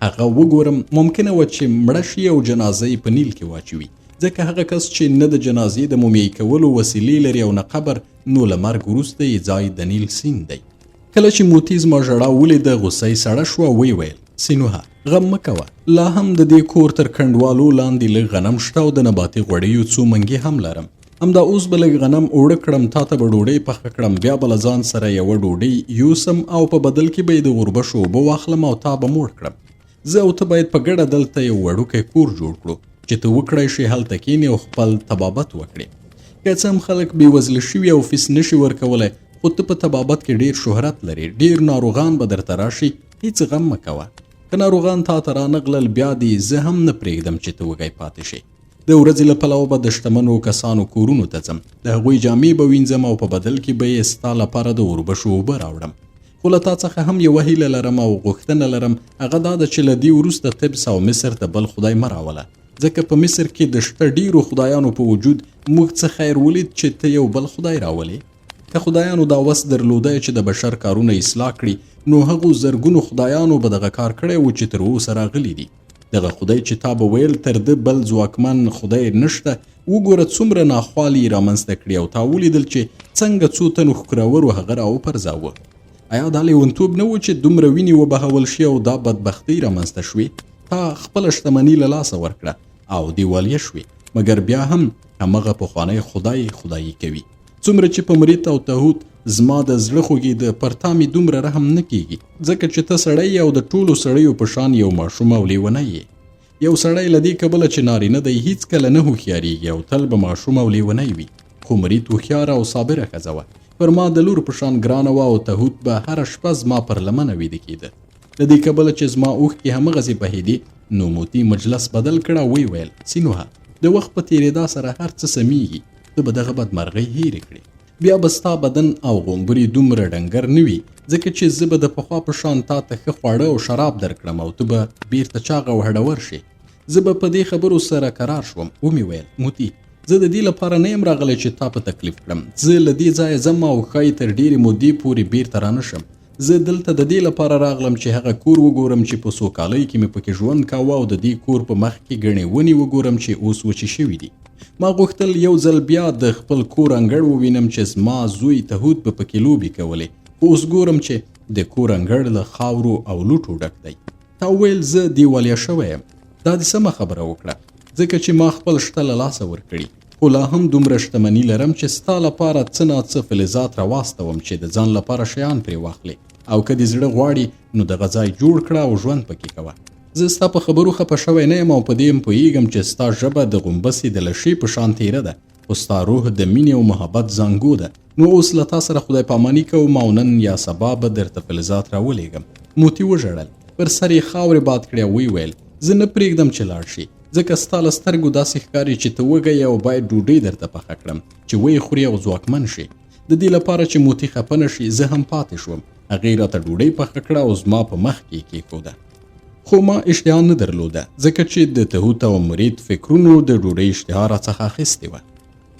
هغه وګورم، ممکنه وه چې مړه شي او جنازه یې په نیل کې واچوي، ځکه هغه کس چې نه د جنازې د مومیایي کولو وسیلې لري او نه قبر، نو له مرګ وروسته یې ځای د نیل سیند دی. کله چې موتي زما ژړا ولیده، غوسه یې سړه شوه او ویې ویل، سینوهه، غم مه کوه، لا هم د دې کور تر کنډوالو لاندې لږ غنم شته او د نباتي غوړیو څو منګي هم لرم. همدا اوس به لږ غنم اوړه کړم، تا ته به ډوډۍ پخه کړم، بیا به له ځان سره یوه ډوډۍ یوسم او په بدل کې به یې د اوربشو اوبه واخلم او تا به موړ کړم. زه او ته باید په ګډه دلته یو وړوکی کور جوړ کړو چې ته وکړای شې هلته کینې او خپل طبابت وکړې. که څه هم خلک بېوزله شوي او فیس نه شي ورکولی، خو ته په طبابت کې ډېر شهرت لرې، ډېر ناروغان به درته راشي، هیڅ غم مه کوه. که ناروغان تا ته رانغلل، بیا دې زه هم نه پرېږدم چې ته وږی پاتې شې. د ورځې له پلوه به د شتمنو کسانو کورونو ته ځم، د هغوی جامې به وینځم او په بدل کې به یې ستا لپاره د اوربشو اوبه راوړم. خو له تا څخه هم یوه هیله لرم او غوښتنه لرم، هغه دا ده چې له دې وروسته طبس او مصر ته بل خدای مه راوله، ځکه په مصر کې د شته ډېرو خدایانو په وجود موږ څه خیر ولید چې ته یو بل خدای راولې؟ که خدایانو دا وس درلودای چې د بشر کارونه اصلاح کړي، نو هغو زرګونو خدایانو به دغه کار کړی و چې تر اوسه راغلي دي. دغه خدای چې تا به ویل تر ده بل ځواکمن خدای نشته، وګوره څومره ناخوالې یې رامنځته کړې او تا ولیدل چې څنګه څو تنو ښکرورو هغه راوپرځاوه. ایا دا لیونتوب نه و چې دومره وینې وبهول شي او دا بدبختۍ رامنځته شوې؟ تا خپله شتمني له لاسه ورکړه او دیوالیه شوې، مګر بیا هم همغه پخوانی خدای خدایي کوي. څومره چې په مریت او تهوت زما د زړه خوږېده، پر تا مې دومره رحم نه کېږي، ځکه چې ته سړی یې او د ټولو سړیو په شان یو ماشوم او لیونی یې. یو سړی له دې کبله چې نارینه دی هیڅکله نه هوښیارېږي او تل به ماشوم او لیونی وي. خو مریت هوښیاره او صابره ښځه وه، پر ما د لور په شان ګرانه وه او تهوت به هره شپه زما پر لمنه ویده کېده. له دې کبله چې زما اوښکې همغسې بهېدې، نو موتي مجلس بدل کړ او ویې ویل، سینوهه، د وخت په تېرېدا سره هر څه سمېږي، ته به دغه بدمرغۍ هېرې کړې. بیا به ستا بدن او غومبري دومره ډنګر نه وي، ځکه چې زه به د پخوا په شان تا ته ښه خواړه او شراب درکړم او ته به بیرته چاغ او هډور شې. زه به په دې خبرو سره کرار شوم. ومې ویل، موتي، زه د دې لپاره نه یم راغلی چې تا په تکلیف کړم. زه له دې ځایه ځم او ښایي تر ډېرې مودې پورې بیرته رانه شم. زه دلته د دې لپاره راغلم چې هغه کور وګورم چې په سوکالۍ کې مې پکې ژوند کاوه او د دې کور په مخ کې ګڼې ونې وګورم چې اوس وچې شوې دي. ما غوښتل یو ځل بیا د خپل کور انګړ ووینم چې زما زوی تهوت به پکې لوبې کولې، خو اوس ګورم چې د کور انګړ له خاورو او لوټو ډک دی. تا ویل زه دیوالیه شوی یم. دا دې سمه خبره وکړه، ځکه چې ما خپل شته له لاسه ورکړي، خو لا هم دومره شتمني لرم چې ستا لپاره څه نا څه فلزات راواستوم چې د ځان لپاره شیان پرې واخلې، او که دې زړه غواړي نو دغه ځای جوړ کړه او ژوند پکې کوه. زه ستا په خبرو خپه شوی نه یم او په دې هم پوهېږم چې ستا ژبه د غومبسې د لشې په شان تېره ده، خو ستا روح د مینې او محبت زانګو ده. نو اوس له تا سره خدای پاماني کوم او نن یا سبا به درته فلزات راولېږم. موتي وژړل، پر سر یې خاورې باد کړې او ویې ویل، زه نه پرېږدم چې لاړ شې، ځکه ستا له سترګو داسې ښکاري چې ته وږی یې او باید ډوډۍ درته پخه کړم چې ویې خورې او ځواکمن شې. د دې لپاره چې موتي خپه نه شي، زه هم پاتې شوم. هغې راته ډوډۍ پخه کړه او زما په مخ کې یې کېښوده. خو ما اشتها نه درلوده، ځکه چې د تهوت او مرید فکرونو د ډوډۍ اشتها راڅخه اخیستې وه.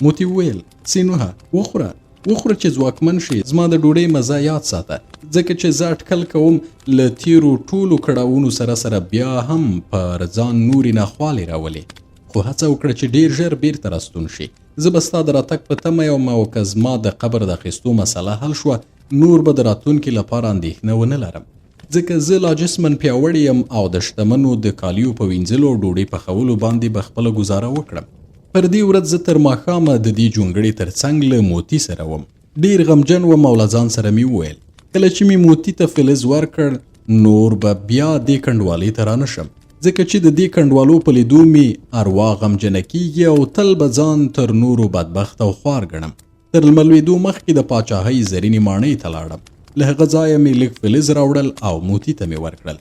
موتي وویل، سینوهه، وخوره، وخوره چې ځواکمن شې، زما د ډوډۍ مزه یاد ساته، ځکه چې زه اټکل کوم له تېرو ټولو کړاوونو سره سره بیا هم پر ځان نورې ناخوالې راولې. خو هڅه وکړه چې ډېر ژر بېرته راستون شې. زه به ستا د راتګ په تمه یم او که زما د قبر د اخیستو مسله حل شوه، نور به د راتلونکي لپاره اندېښنه ونه لرم. ځکه زه لا جسماً پیاوړی یم او د شتمنو د کالیو په وینځلو او ډوډۍ پخولو باندې به خپله ګوزاره وکړم. پر دې ورځ زه تر ماښامه د دې جونګړې تر څنګ له موتي سره وم. ډېر غمجن وم او له ځان سره مې وویل، کله چې مې موتي ته فلز ورکړ، نور به بیا دې کنډوالې ته رانه شم، ځکه چې د دې کنډوالو په لیدو مې اروا غمجنه کېږي او تل به ځان تر نورو بدبخت او خوار ګڼم. تر لمر لوېدو مخکې د پاچاهۍ زرینې ماڼۍ ته لاړم. له هغه ځایه مې لږ فلز راوړل او موتي ته مې ورکړل.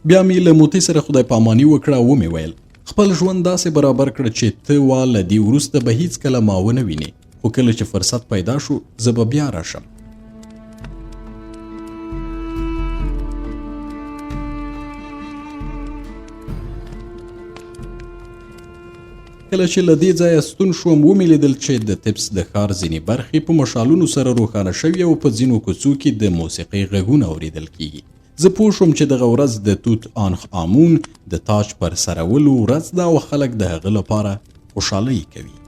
بیا مې له موتي سره خدای پاماني وکړه او ومې ویل، خپل ژوند داسې برابر کړه چې ته وا له دې وروسته به هیڅکله ما ونه وینې، خو کله چې فرصت پیدا شو زه به بیا راشم. کله چې له دې ځایه ستون شوم، ومې لیدل چې د تپس د ښار ځینې برخې په مشالونو سره روښانه شوي او په ځینو کوڅو کې د موسیقۍ غږونه اورېدل کېږي. زه پوه شوم چې دغه ورځ د توت آنخ آمون د تاج پر سرولو ورځ ده او خلک د هغه لپاره خوشحالۍ کوي.